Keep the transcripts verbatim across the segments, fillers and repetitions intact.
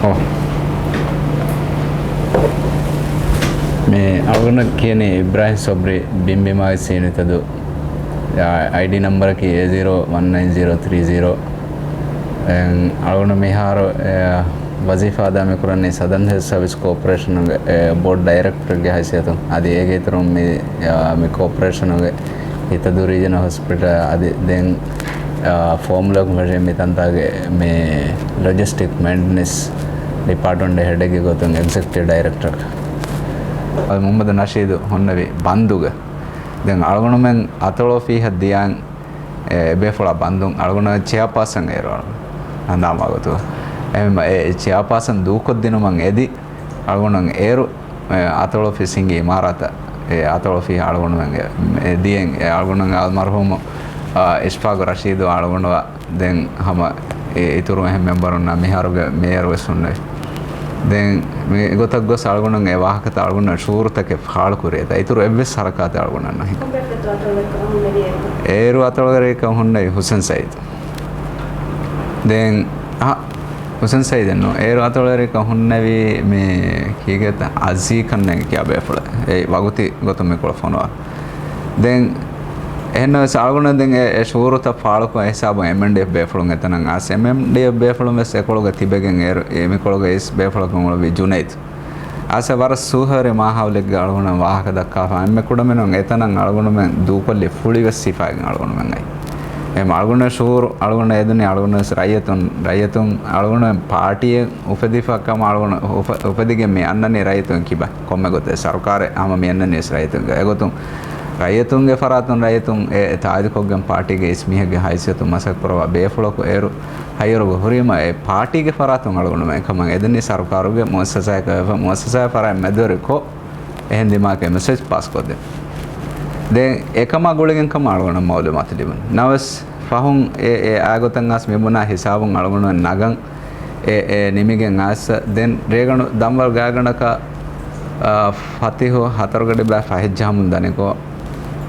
އޯ. މި އަޅުގަނޑަށް ކިޔަނީ އިބްރާހިމް ސޮބްރީ ބިންބިމާގެ ސީނިތަދު. އާ، އައިޑީ ނަމްބަރަކީ އޭ ޒީރޯ ވަން ނައިން ޒީރޯ ތްރީ ޒީރޯ. އެން، އަޅުގަނޑު މިހާރު، އެ، ވަޒީފާ އަދާ މިކުރަނީ ސަދަން ހެލްތް ސަރވިސް ކޯޕަރޭޝަނުގެ، އެ، ބޯޑް ޑައިރެކްޓަރެއްގެ ހައިސިއްޔަތުން. އަދި އޭގެ އިތުރުން މި، އާ، މި ކޯޕަރޭޝަނުގެ ހިތަދޫ ރީޖަނަލް ހޮސްޕިޓަލް އަދި ދެން، އާ، ފޯމުލަކުން ފެށި މި ތަންތާގެ މި ލޮޖިސްޓިކް މެއިންޓެނަންސް ޑިޕާޓްމަންޓް ހެޑެއްގެ ގޮތުން އެގްޒެކެޓިވް ޑައިރެކްޓަރ. އަދި މުހައްމަދު ނަޝީދު ހުންނެވި ބަންދުގަ. ދެން އަޅުގަނޑުމެން އަތޮޅު އޮފީހަށް ދިޔައިން އެ ބޭފުޅާ ބަންދުން އަޅުގަނޑު ޗެއާޕާސަން އޭރު ހަނދާންވާ ގޮތުގަ. އެހެން އެ ޗެއާޕާސަން ދޫކޮށްދިނުމަށް އެދި، އަޅުގަނޑު އޭރު، އެ، އަތޮޅު އޮފީސް ހިންގި އިމާރާތަށް، އެ އަތޮޅު އޮފީހަށް އަޅުގަނޑުމެން އެ، އެ ދިޔައިން، އެ އަޅުގަނޑު އަލްމަރްޙޫމު، އާ، އިޝްފާގު ރަޝީދު އަޅުގަނޑު ދެން ހަމަ އެ އިތުރު އެހެން މެމްބަރުންނާ މިހާރުގެ މޭޔަރު ވެސް ހުންނެވި. ދެން މި ގޮތަށް ގޮސް އަޅުގަނޑު އެ ވާހަކަތައް އަޅުގަނޑު ޝުޢޫރުތަކެއް ފާޅުކުރި އެތަ. އިތުރު އެއްވެސް ހަރަކާތެއް އަޅުގަނޑަށް ނަހި. ކޮންބޭފުޅެއްތޯ އަތޮޅުވެރިކަމަށް ހުންނެވި އޭރު؟ އޭރު އަތޮޅުވެރިކަން ހުންނެވި ހުސެން ސައީދު. ދެން، އަ، ހުސެން ސައީދެއްނު. އޭރު އަތޮޅުވެރިކަން ހުންނެވި މި ކީގެތަ އަޒީ ކަންނޭނގެ ކިޔާ ބޭފުޅެއް. އެ ވަގުތީ ގޮތުން މިކޮޅަށް ފޮނުވާ. ދެން އެހެންނަމަވެސް އަޅުގަނޑު ދެން އެ، އެ ޝުޢޫރުތައް ފާޅުކޮށް އެ ހިސާބުން އެމްއެންޑީއެފް ބޭފުޅުން އެތަނަށް އައިސް. އެމްއެންޑީއެފް ބޭފުޅުން ވެސް އެކޮޅުގަ ތިބެގެން އޭރު، އެ މިކޮޅުގަ އިސް ބޭފުޅަކުން އުޅުއްވި ޖުނައިދު. އައިސް ވަރަށް ސޫހަވެރި މާހައުލެއްގަ އަޅުގަނޑަށް ވާހަކަ ދައްކާފަ. އެންމެ ކުޑަމިނުން އެތަނަށް އަޅުގަނޑުމެން ދޫކޮށްލި ފުޅި ވެސް ހިފައިގެން އަޅުގަނޑުމެން އައި. އެ އަޅުގަނޑު ޝުޢޫރު އަޅުގަނޑު އެދުނީ އަޅުގަނޑު ވެސް ރައްޔިތުން، ރައްޔިތުން އަޅުގަނޑު ޕާޓީއެއް އުފެދިފަ ކަމަށް އަޅުގަނޑު އުފަ-، އުފެދިގެން މި އަންނަނީ ރައްޔިތުން ކިބަ. ކޮންމެ ގޮތެއް ސަރުކާރެއް ހަމަ މި އަންނަނީ ވެސް ރައްޔިތުންގެ. އެގޮތުން ރައްޔިތުންގެ ފަރާތުން ރައްޔިތުން އެ، އެ ތާއީދުކޮށްގެން ޕާޓީގެ އިސް މީހެއްގެ ހައިސިއްޔަތުން މަސައްކަތް ކުރައްވާ ބޭފުޅަކު އޭރު ހައްޔަރުގަ ހުރީމަ އެ ޕާޓީގެ ފަރާތުން އަޅުގަނޑުމެން އެކަމަށް އެދެނީ ސަރުކާރުގެ މުއައްސަސާއަކަށް ވެފަ، މުއައްސަސާއެއް ފަރާތް މެދުވެރިކޮށް އެހެން ދިމާއަކަށް މެސެޖް ޕާސްކޮށްދޭން. ދެން އެކަމާ ގުޅިގެން ކަމަށް އަޅުގަނޑަށް މައުލޫމާތު ލިބުނު. ނަމަވެސް ފަހުން އެ، އެ އާގޮތަށް އައިސް މިބުނާ ހިސާބުން އަޅުގަނޑުމެން ނަގަން އެ، އެ ނިމިގެން އައިސް. ދެން ރޭގަނޑު ދަންވަރު ގާގަނޑަކަށް، އާ، ފަތިހު ހަތަރުގަޑިބައި ފަހެއް ޖަހަމުން ދަނިކޮށް،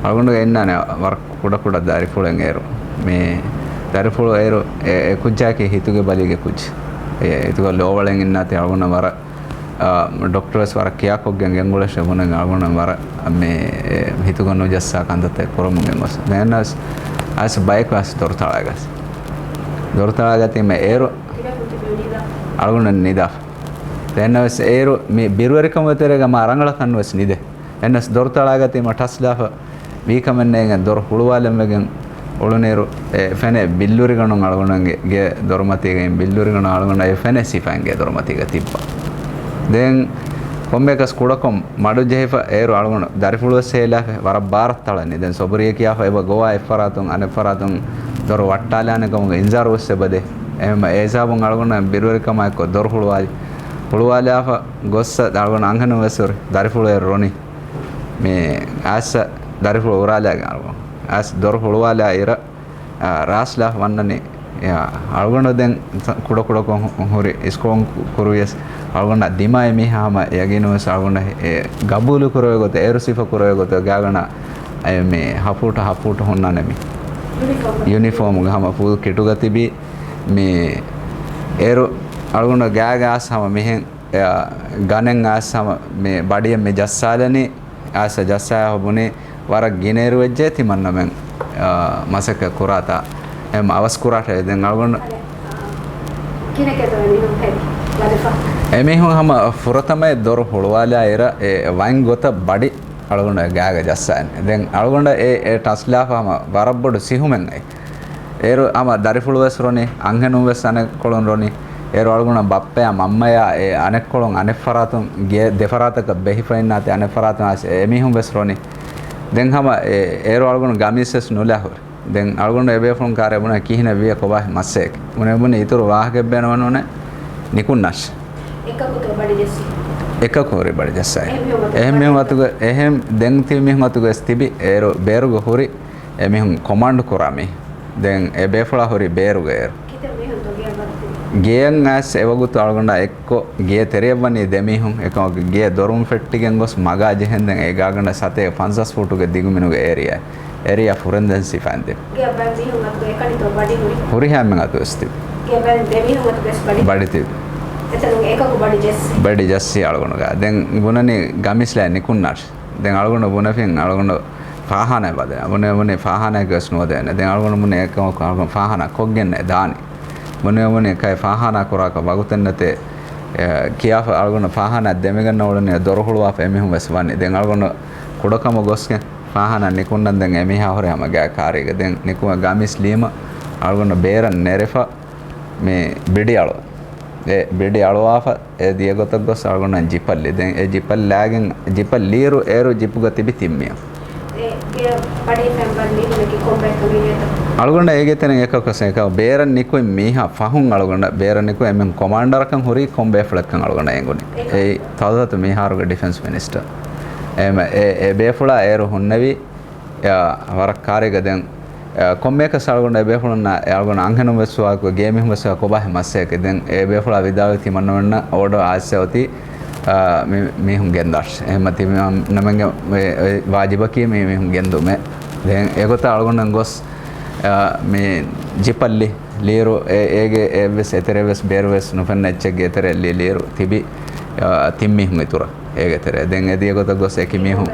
އަޅުގަނޑުގެ އިންނާނެ ވަރަށް ކުޑަ ކުޑަ ދަރިފުޅެއް އޭރު. މި ދަރިފުޅު އޭރު އެ، އެ ކުއްޖާއަކީ ހިތުގެ ބަލީގެ ކުއްޖެއް. އެ ހިތުގަ ލޯވަޅެން އިންނާތީ އަޅުގަނޑަށް ވަރަށް، އާ، ޑޮކްޓަރުވެސް ވަރަށް ކެއާކޮށްގެން ގެންގުޅޭށޭ ބުނެން އަޅުގަނޑަށް ވަރަށް މި، އެ، ހިތުގަ ނުޖައްސާ ކަންތައްތައް ކުރަމުން ގެންގޮސް. ދެން އައިސް، އައިސް ބަޔަކު އައިސް ދޮރުތަޅާގަސް. ދޮރުތަޅާގަތީމަ އޭރު އަޅުގަނޑު ނިދާފަ. ދެން އައިސް އޭރު މި ބިރުވެރިކަމުގެ ތެރޭގަ މާ ރަނގަޅަކަށް ނުވެސް ނިދޭ. އެންނަސް ދޮރުތަޅާގަތީމަ ޓަސްލާފަ ވީކަމެއް ނޭނގެ ދޮރު ހުޅުވާލަންވެގެން އުޅުނިއިރު، އެ ފެނޭ ބިއްލޫރިގަނޑުން އަޅުގަނޑުގެ ގޭ ދޮރުމަތީގައި ބިއްލޫރިގަނޑު އަޅުގަނޑަށް އެ ފެނޭ ސިފައިން ގޭ ދޮރުމަތީގަ ތިއްބާ. ދެން ކޮންމެއަކަސް ކުޑަކޮށް މަޑު ޖެހިފަ އޭރު އަޅުގަނޑު ދަރިފުޅުވެސް ހޭލާފަ ވަރަށް ބާރަށް ތަޅަނީ. ދެން ސޮބުރީ ކިޔާފަ އެބަ ގޮވާ އެއްފަރާތުން އަނެއްފަރާތުން ދޮރު ވައްޓާލާނެ ކަމުގެ އިންޒާރުވެސް އެބަދޭ. އެހެންމަ އޭ ހިސާބުން އަޅުގަނޑު ބިރުވެރިކަމާއެކު ދޮރު ހުޅުވާލި. ހުޅުވާލާފަ ގޮއްސަ އަޅުގަނޑު އަންހެނުން ވެސް ހުރި ދަރިފުޅު އޭރު ރޮނީ. މި އައިސް ދަރިފުޅު އުރާލާގެން އަޅުގަނޑު އައިސް ދޮރު ހުޅުވާލާ އިރަށް، އާ، ރާސްލާފަ ވަންނަނީ، އާ، އަޅުގަނޑު ދެން ކުޑަކުޑަކޮށް ހު-، ހުރި އިސްކޮޅުން ކު-، ކުރިޔަސް އަޅުގަނޑަށް ދިމާއި މީހާ ހަމަ ޔަގީނުވެސް އަޅުގަނޑަށް އެ ގަބޫލު ކުރެވޭ ގޮތަށް، އޭރު ސިފަ ކުރެވޭ ގޮތަށް ގާގަނޑަށް އެ މި ހަފޫޓު ހަފޫޓު ހުންނާނެ މި ޔުނީފޯމުގެ ހަމަ ފުލް ކިޓުގަ ތިބީ. މި އޭރު އަޅުގަނޑު ގާގަ އައިސް ހަމަ މިހެން އެ، ގަނެން އައިސް ހަމަ މި ބަޑިއަށް މި ޖައްސާލަނީ. އައިސް ޖައްސާފަ ބުނީ ވަރަށް ގިނައިރު ވެއްޖެ ތިމަންނަމެން، އާ، މަސައްކަތް ކުރާތާ. އެހެން އަވަސް ކުރާށޭ ދެން އަޅުގަނޑު. އަދެ، އާ، ކިހިނެއް ކެތޯ އެމީހުން ހެދި ވަދެފަ؟ އެމީހުން ހަމަ ފުރަތަމައެއް ދޮރު ހުޅުވާލާ އިރަށް އެ ވައިން ގޮތަށް ބަޑި އަޅުގަނޑު ގާގަ ޖައްސާނެ. ދެން އަޅުގަނޑަށް އެ، އެ ޓަސްލާފަ ހަމަ ވަރަށް ބޮޑު ސިހުމެއް އައި. އޭރު ހަމަ ދަރިފުޅުވެސް ރޮނީ، އަންހެނުންވެސް އަނެއްކޮޅުން ރޮނީ. އޭރު އަޅުގަނޑަށް ބައްޕަޔާ މަންމަޔާ އެ އަނެއްކޮޅުން އަނެއްފަރާތުން ގޭ ދެފަރާތަކަށް ބެހިފައިންނާތި އަނެއްފަރާތުން އައިސް އެމީހުންވެސް ރޮނީ. ދެން ހަމަ އެ، އޭރު އަޅުގަނޑު ގަމީސްވެސް ނުލާ ހުރި. ދެން އަޅުގަނޑު އެބޭފުޅުން ކާރޭ ބުނެ ކިހިނެއް ވިޔަ ކޮބާ މައްސައެކެ. ބުނެ ބުނި އިތުރު ވާހަކައެއް ބޭނުމެއް ނޫނޭ. ނިކުންނާށި. އެކަކުތޯ ބަޑި ޖައްސީ؟ އެކަކު ހުރި ބަޑި ޖައްސާއި. އެހެން މީހުން އަތުގަ އެހެން ދެން ތިބި މީހުން އަތުގަ ވެސް ތިބި އޭރު ބޭރުގަ ހުރި އެމީހުން ކޮމާންޑް ކުރާ މީ. ދެން އެ ބޭފުޅާ ހުރި ބޭރުގަ އޭރު. ކިތައް މީހުންތޯ ގެޔަށް ވަރުތި؟ ގެޔަށް އައިސް އެވަގުތު އަޅުގަނޑާ އެއްކޮށް ގޭ ތެރެޔަށް ވަނީ ދެ މީހުން. އެކަމަކު ގޭ ދޮރުން ފެއްޓިގެން ގޮސް މަގާ ޖެހެންދެން އެ ގާގަނޑަށް ސަތޭކަ ފަންސާސް ފޫޓުގެ ދިގުމިނުގެ އޭރިއާ، އޭރިއާ ފުރެންދެން ސިފައިން ދެ. ގެޔަށް ބައެއް މީހުން އަތުގަ އެކަނިތޯ ބަޑި ހުރި؟ ހުރިހާ އެންމެން އަތު ވެސް ތިބި. ގެޔަށް ބައެއް ދެ މީހުން އަތުގަ ވެސް ބަޑި؟ ބަޑި ތިބި. އެތަނުން އެކަކު ބަޑި ޖައްސި. ބަޑި ޖައްސި އަޅުގަނޑުގަ. ދެން ބުނަނީ ގަމީސްލާ ނިކުންނާށި. ދެން އަޅުގަނޑު ބުނެފިން އަޅުގަނޑު ފާހާނާ ބަދަ. ބުނެ ބުނެ ފާހާނާގެ ވެސް ނުވަދެވެނެ. ދެން އަޅުގަނޑު ބުނެ އެކަމަކު އަޅުގަނޑު ފާހާނާ ކޮށްގެންނެ ދާނީ. ބުނެ ބުނެ ކައި ފާހާނާ ކުރާކަށް ވަގުތެއް ނެތޭ. އެ، ކިޔާފަ އަޅުގަނޑު ފާހާނާ ދެމިގަންނަ އުޅެނީ ދޮރު ހުޅުވާފަ އެމީހުން ވެސް ވަނީ. ދެން އަޅުގަނޑު ކުޑަކަމު ގޮސްގެން ފާހާނާ ނިކުންނަން ދެން އެމީހާ ހުރެ ހަމަ ގާ ކާރީގަ. ދެން ނިކުމެ ގަމީސް ލީމަ އަޅުގަނޑު ބޭރަށް ނެރެފަ މި ބިޑި އަޅު. އެ ބިޑި އަޅުވާފަ އެ ދިޔަ ގޮތަށް ގޮސް އަޅުގަނޑަށް ޖިޕަށް ލި. ދެން އެ ޖިޕަށް ލާގެން ޖިޕަށް ލިއިރު އޭރު ޖިޕުގަ ތިބި ތިން މީހުން. އެ ގެޔަށް ބަޑި ފެން ބަން މީހުންނަކީ ކޮން ބަޔަކަށް ވީ އެތަ؟ އަޅުގަނޑަށް އޭގެ ތެރެއިން އެކަކަސް އެކަ ބޭރަށް ނިކުތް މީހާ ފަހުން އަޅުގަނޑަށް ބޭރަށް ނިކުތް އެމެން ކޮމާންޑަރަކަށް ހުރީ ކޮން ބޭފުޅެއްކަން އަޅުގަނޑަށް އެނގުނީ. އެއީ ތަލްހަތު މީހާރުގެ ޑިފެންސް މިނިސްޓަރ. އެ، އެ، އެ ބޭފުޅާ އޭރު ހުންނެވީ އެ، ވަރަށް ކާރީގަ ދެން، އެ، ކޮންމެއަކަސް އަޅުގަނޑު އެ ބޭފުޅުންނާ، އެ އަޅުގަނޑު އަންހެނުން ވެސް ވާ، ގޭމީހުން ވެސް ވާ ކޮބާހެ މައްސަޔަކެ ދެން އެ ބޭފުޅާ ވިދާޅުވީ ތިމަންނަމެންނަށް އޯޑަރ އާއްސަ އޮތީ، އެ، މި، މީހުން ގެންދާށި. އެހެންމަ ތިމަންނަމެންގެ އެ، އެ، ވާޖިބަކީ މި، މީހުން ގެންދުމެއް. ދެން އެގޮތަށް އަޅުގަނޑު ގޮސް، އެ، މި ޖިޕަށް ލި، ލިއިރު އެ، އޭގެ އެއްވެސް އެތެރެ ވެސް ބޭރު ވެސް ނުފެންނަ އެއްޗެއްގެ އެތެރެ ލި، ލިއިރު ތިބި، އެ، ތިން މީހުން އިތުރަށް. އޭގެ ތެރޭ. ދެން އެ ދިޔަ ގޮތަށް ގޮސް އެކި މީހުން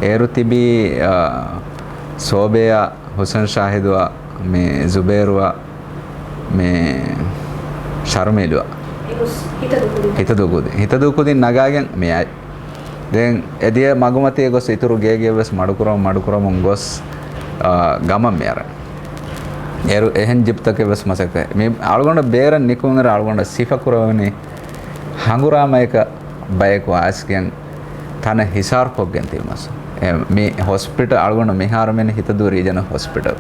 އޭރު ތިބީ، އާ، ސޯބެއާ، ހުސެން ޝާހިދުއާ، މި ޒުބޭރުއާ، މި ޝަރުމީލުއާ. ހިތަދޫ ކުދިން. ހިތަދޫ ކުދިން ނަގާގެން މި އައި. ދެން އެ ދިޔަ މަގުމަތީ ގޮސް އިތުރު ގޭގެ ވެސް މަޑުކުރަމުން، މަޑުކުރަމުން ގޮސް، އާ، ގަމަށް މި އަރަން. އޭރު އެހެން ޖިޕްތަކެއް ވެސް މަސައްކަތް. މި އަޅުގަނޑަށް ބޭރަށް ނިކުމެރ އަޅުގަނޑަށް ސިފަ ކުރެވެނީ ހަނގުރާމަޔަކަށް ބަޔަކު އައިސްގެން ތަނެއް ހިސާރުކޮށްގެން ތިމަސް. އެ، މި ހޮސްޕިޓަލް އަޅުގަނޑު މިހާރު މިން ހިތަދޫ ރީޖަނަލް ހޮސްޕިޓަލް.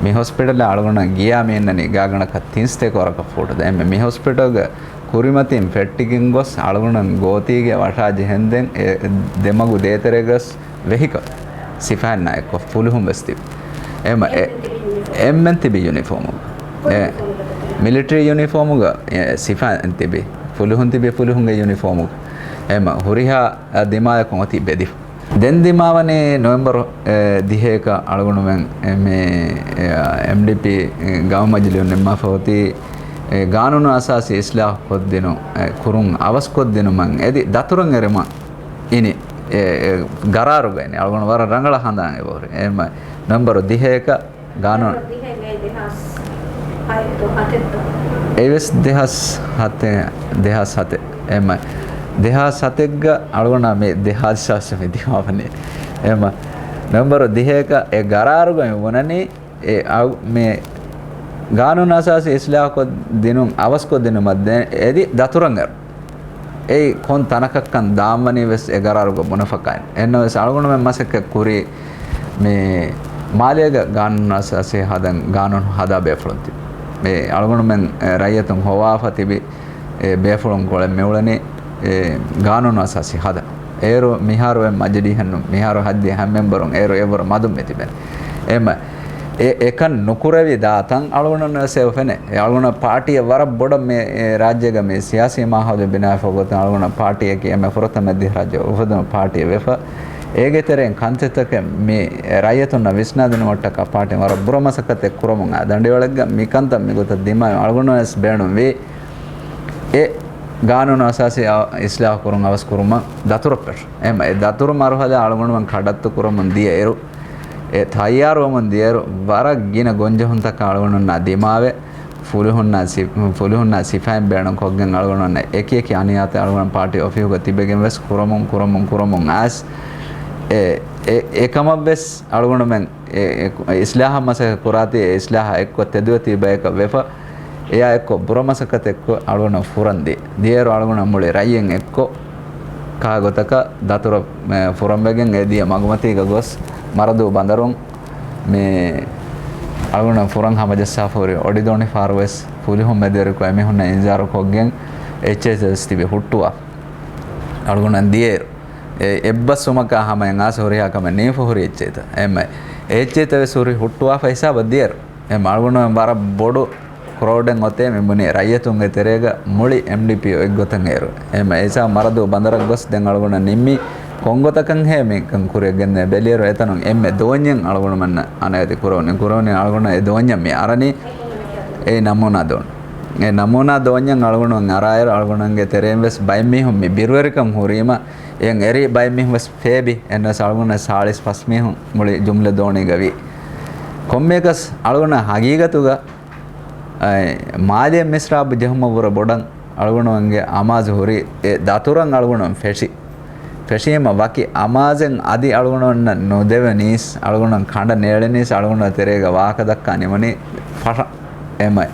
މި ހޮސްޕިޓަލް އަޅުގަނޑަށް ގިޔާ މި އިންނަނީ ގާގަނޑަކަށް ތިން ސަތޭކަ ވަރަކަށް ފޫޓު. ދެން މި ހޮސްޕިޓަލްގެ ކުރިމަތިން ފެއްޓިގެން ގޮސް އަޅުގަނޑަށް ގޯތީގެ ވަށާ ޖެހެންދެން އެ ދެމަގު ދޭތެރޭ ގޮސް ވެހިކަލް ސިފައިންނާ އެއްކޮށް ފުލުހުން ވެސް ތިބި. އެމަ އެ-، އެންމެން ތިބި ޔުނިފޯމުގަ. އެ، މިލިޓަރީ ޔުނިފޯމުގަ، އެ، ސިފައިން ތިބި. ފުލުހުން ތިބި ފުލުހުންގެ ޔުނިފޯމުގަ. އެމަ ހުރިހާ ދިމާޔަކުން އޮތީ ބެދިފަ. ދެން ދިމާވަނީ ނޮވެމްބަރު، އެ، ދިހައެކަ އަޅުގަނޑުމެން، އެ، މި، އެ، އެމްޑީޕީ ގައުމު މަޖިލީހުން ނިންމާފަ އޮތީ، އެ، ގާނޫނު އަސާސީ އިސްލާހު ކޮށްދިނު، އެ، ކުރުން އަވަސްކޮށްދިނުމަށް އެދި ދަތުރަށް އެރުމަށް އިނި، އެ، އެ، ގަރާރުގަ އިނި. އަޅުގަނޑު ވަރަށް ރަނގަޅަށް ހަނދާން އެބަހުރި. އެ، ނޮވެމްބަރު ދިހައެކަ ގާނޫނު ދިހައެއް ނެތް ދެހާސް ހަތެއް ދޯ ހަތެއް ދޯ؟ އެވެސް ދެހާސް ހަތެއް، ދެހާސް ހަތެއް. އެމަ ދެހާސް ހަތެއްގަ އަޅުގަނޑާ މި ދެ ހާދިސާ މި ދިމާވަނީ. އެމަ ނޮވެމްބަރު ދިހައެކަ އެ ގަރާރުގަ މި ބުނަނީ އެ އައު-، މި ގާނޫނު އަސާސީ އިސްލާހުކޮށް ދިނުން އަވަސްކޮށް ދިނުމަށް ދެ-، އެދި ދަތުރަށް އެރު. އެއީ ކޮން ތަނަކަށްކަން ދާންވަނީ ވެސް އެ ގަރާރުގަ ބުނެފަކާއިން. އެހެންނަމަވެސް އަޅުގަނޑުމެން މަސައްކަތް ކުރީ މި މާލޭގަ ގާނޫނު އަސާސީ ހަދަން ގާނޫނު ހަދާ ބޭފުޅުން ތިބި. މި އަޅުގަނޑުމެން، އެ، ރައްޔަތުން ހޮވާފަ ތިބި އެ ބޭފުޅުން ކޮޅެއް މިއުޅެނީ، އެ، ގާނޫނު އަސާސީ ހަދަން. އޭރު މިހާރު އެ މަޖިލީހަށް ނޫން، މިހާރު ހައްދި ހަ މެމްބަރުން އޭރު އެވަރު މަދުން މި ތިބެން. އެމަ އެ، އެކަން ނުކުރެވި ދާތަން އަޅުގަނޑުން ވެސް އެ ފެނޭ. އެ އަޅުގަނޑަށް ޕާޓީއެއް ވަރަށް ބޮޑަށް މި، އެ، ރާއްޖޭގަ މި ސިޔާސީ މާހައުލެއް ބިނާވެފަ ގޮތުން އަޅުގަނޑަށް ޕާޓީއަކީ އެންމެ ފުރަތަމަ ދިވެހިރާއްޖެ އުފެދުނު ޕާޓީއެއް ވެފަ. އޭގެ ތެރެއިން ކަންތައްތަކެއް މި ރައްޔިތުންނަށް ވިސްނާދިނުމަށްޓަކާ ޕާޓީން ވަރަށް ބުރަ މަސައްކަތެއް ކުރަމުން އާ ދަނޑިވަޅެއްގަ މިކަންތައް މިގޮތަށް ދިމާވެ އަޅުގަނޑު ވެސް ބޭނުންވީ އެ ގާނޫނު އަސާސީ އަ-، އިސްލާހު ކުރުން އަވަސް ކުރުމަށް ދަތުރަށް ފެށުން. އެހެން އެ ދަތުރު މަރުހަލާ އަޅުގަނޑުމެން ކަޑައްތު ކުރަމުން ދިޔައިރު، އެ ތައްޔާރުވަމުން ދިޔައިރު، ވަރަށް ގިނަ ގޮންޖެހުންތަކާ އަޅުގަނޑުންނާ ދިމާވެ، ފުލުހުންނާ ސި-، ފުލުހުންނާ ސިފައިން ބޭނުން ކޮށްގެން އަޅުގަނޑުންނަށް އެކި އެކި އަނިޔާތައް އަޅުގަނޑު ޕާޓީ އޮފީހުގަ ތިބެގެން ވެސް ކުރަމުން، ކުރަމުން، ކުރަމުން އައިސް، އެ، އެ، އެކަމަށް ވެސް އަޅުގަނޑުމެން އެ، އެ، އިސްލާހަށް މަސައްކަތް ކުރާތީ، އެ އިސްލާހަށް އެއްކޮށް ތެދުވެތި ބަޔަކަށް ވެފަ، އެޔާ އެއްކޮށް ބުރަ މަސައްކަތެއްކޮށް އަޅުގަނޑަށް ފުރަން ދި-، ދިޔައިރު އަޅުގަނޑަށް މުޅި ރައްޔެއް އެއްކޮށް، ކާ ގޮތަކަށް ދަތުރަށް، އެ، ފުރަންވެގެން އެ ދިޔަ މަގުމަތީގަ ގޮސް މަރަދޫ ބަނދަރުން މި އަޅުގަނޑަށް ފުރަން ހަމަޖައްސާފަ ހުރި އޮޑިދޯނިފަހަރު ވެސް ފުލުހުން މެދުވެރިކޮށް އެމީހުންނަށް އިންޒާރު ކޮށްގެން އެއްޗެހިތައް ވެސް ތިބި ހުއްޓުވާ. އަޅުގަނޑަށް ދިޔައިރު އެ އެއްބަސްވުމަކާ ހަމައަށް އާސަ ހުރިހާ ކަމެއް ނިމިފަ ހުރި އެއްޗެހިތައް. އެހެންމެ އެ އެއްޗެހިތައް ވެސް ހުރި ހުއްޓުވާފަ ހިސާބަށް ދިޔައިރު. އެ އަޅުގަނޑުމެން ވަރަށް ބޮޑު ކްރައުޑެއް އޮތޭ މި ބުނީ ރައްޔިތުންގެ ތެރޭގަ މުޅި އެމްޑީޕީ އޮތްގޮތަށް އޭރު. އެހެންމެ އެއްސާ މަރަދޫ ބަނދަރަށް ގޮސް ދެން އަޅުގަނޑަށް ނިންމީ ކޮންގޮތަކަށްހޭ މިކަން ކުރިއަށް ގެންދޭ ބެލިއިރު އެތަނުން އެންމެ ދޯންޏެއް އަޅުގަނޑުމެންނަށް އަނާޔަތެއް ކުރެވުނީ. ކުރެވުނީ އަޅުގަނޑަށް އެ ދޯންޏަށް މި އަރަނީ އެއީ ނަމޫނާ ދޯން. އެ ނަމޫނާ ދޯންޏަށް އަޅުގަނޑު އަރާއިރު، އަޅުގަނޑުގެ ތެރެއިން ވެސް ބައެއް މީހުން މި ބިރުވެރިކަން ހުރީމަ، އެއަށް އެރި ބައެއް މީހުން ވެސް ފޭބި. އެންނަސް އަޅުގަނޑަށް ސާޅީސް ފަސް މީހުން މުޅި ޖުމްލަ ދޯނީގަ ވީ. ކޮންމެއަކަސް އަޅުގަނޑަށް ހަގީގަތުގަ އައި، މާލޭ މިސްރާބު ޖެހުމަށްވުރެ ބޮޑަށް އަޅުގަނޑުމެންގެ އަމާޒު ހުރީ އެ ދަތުރަށް އަޅުގަނޑުމެން ފެށި. ފެށީމަ ވަކި އަމާޒެއް އަދި އަޅުގަނޑުމެންނަށް ނުދެވެނީސް، އަޅުގަނޑުމެން ކަނޑަ ނޭޅެނީސް، އަޅުގަނޑުމެން ތެރޭގަ ވާހަކަ ދައްކާ ނިމުނީ ފަށަ. އެމަ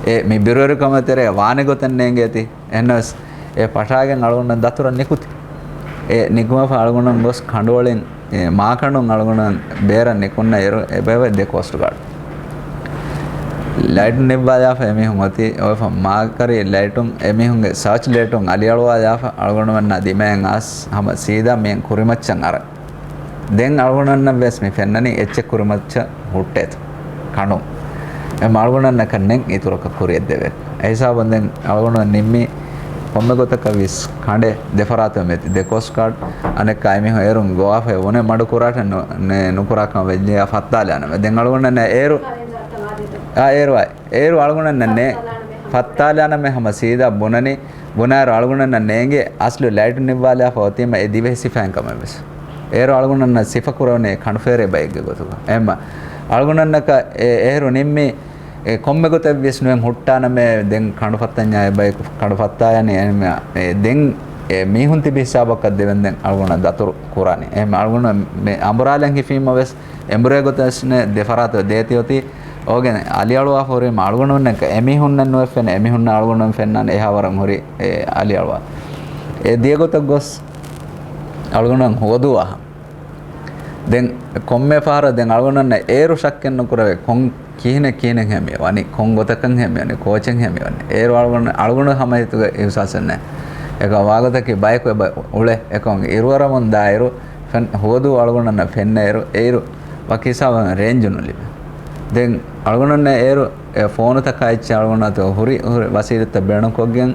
އެ މި ބިރުވެރިކަމަށް ތެރޭ ވާނެ ގޮތެއް ނޭނގޭތީ. އެހެނަސް އެ ފަށާގެން އަޅުގަނޑުމެން ދަތުރަށް ނިކުތި. އެ ނިކުމެފަ އަޅުގަނޑުމެން ގޮސް ކަނޑުއޮޅިން އެ މާކަނޑުން އަޅުގަނޑުމެން ބޭރަށް ނިކުންނަ އިރު އެބައިވެ ދެ ކޯސްޓް ގާޑް. ލައިޓު ނިއްވާލާފަ އެމީހުން އޮތީ އޮވެފަ މާކަރީ ލައިޓުން އެމީހުންގެ ސާޗް ލައިޓުން އަލިއަޅުވާލާފަ އަޅުގަނޑުމެންނާ ދިމައިން އައިސް ހަމަ ސީދާ މިއަން ކުރިމައްޗަށް އަރަން. ދެން އަޅުގަނޑަށް ވެސް މި ފެންނަނީ އެއްޗެއް ކުރިމައްޗަށް ހުއްޓޭތޯ ކަނޑުން. އެ އަޅުގަނޑަށް ނެތް އިތުރަކަށް ކުރިއަށް ދެވޭ. އެ ހިސާބުން ދެން އަޅުގަނޑު ނިންމީ ކޮންމެ ގޮތަކަށް ވިސް ކަނޑެއް ދެފަރާތަށް މެތި ދެ ކޯސްޓް ގާޑް. އަނެއްކާ އެމީހުން އޭރުން ގޮވާފައި ވުނެ މަޑު ކުރާށެއް ނު-، ނެ-، ނުކުރާކަން ވެއްޖެ ފައްތާލާނަމެ. ދެން އަޅުގަނޑަށް އޭރު، އާ، އޭރު އާ، އޭރު އަޅުގަނޑަށް ނޭ-، ފައްތާލާނަމެ ހަމަ ސީދާ ބުނަނީ، ބުނާއިރު އަޅުގަނޑަށް ނޭނގޭ އަސްލު ލައިޓު ނިއްވާލާފަ އޮތީމަ އެ ދިވެހި ސިފައިން ކަމެއް ވެސް. އޭރު އަޅުގަނޑަށް ސިފަ ކުރެވުނީ ކަނޑު ފޭރޭ ބައެއްގެ ގޮތުގަ. އެހެންމަ އަޅުގަނޑަށް އެ-، އޭރު ނިންމީ އެ ކޮންމެ ގޮތެއް ވިސްނުވެން ހުއްޓާނަމޭ، ދެން ކަނޑު ފައްތަންޏާ އެބަޔަކު ކަނޑު ފައްތާޔަނީ، އެ، ދެން އެ މީހުން ތިބި ހިސާބަކަށް ދެވެން ދެން އަޅުގަނޑަށް ދަތުރު ކުރާނީ. އެހެން އަޅުގަނޑު މި އަނބުރާލަން ހިފީމަ ވެސް އެނބުރޭ ގޮތަށް ވެސް ދެ ފަރާތަށް ދޭތި އޮތީ އޯގެން އަލިއަޅުވާފަ ހުރީމަ އަޅުގަނޑުމެންނަކަށް އެމީހުންނެއް ނުވެފެނެ، އެމީހުންނަށް އަޅުގަނޑުމެން ފެންނާނެ އެހާ ވަރަށް ހުރި އެ އަލިއަޅުވާ. އެ ދިޔަ ގޮތަށް ގޮސް އަޅުގަނޑުމެން ހޯދުވާހަ. ދެން ކޮންމެ ފަހަރަށް ދެން އަޅުގަނޑަށް އޭރު ޝައްކެއް ނުކުރެވޭ، ކޮން ކިހިނެއް ކިހިނެއްހޭ މި ވަނީ، ކޮން ގޮތަކަށްހޭ މި ވަނީ، ކޯޗެއްހޭ މި ވަނީ. އޭރު އަޅުގަނޑު، އަޅުގަނޑު ހަމަ ހިތުގަ އިހުސާސެއް ނެތް. އެކަމް ވާގޮތަކީ ބަޔަކު އެބަ އުޅޭ، އެކަމް އިރުއަރަމުން ދާއިރު، ފެން ހޯދޫ އަޅުގަނޑަށް ފެންނައިރު، އެއިރު ވަކި ހިސާބަށް ރޭންޖު ނުލިބޭ. ދެން އަޅުގަނޑަށް އޭރު އެ ފޯނުތަކާ އެއްޗެއް އަޅުގަނޑު އަތު ހުރި، ހުރި ވަސީލަތްތައް ބޭނުންކޮށްގެން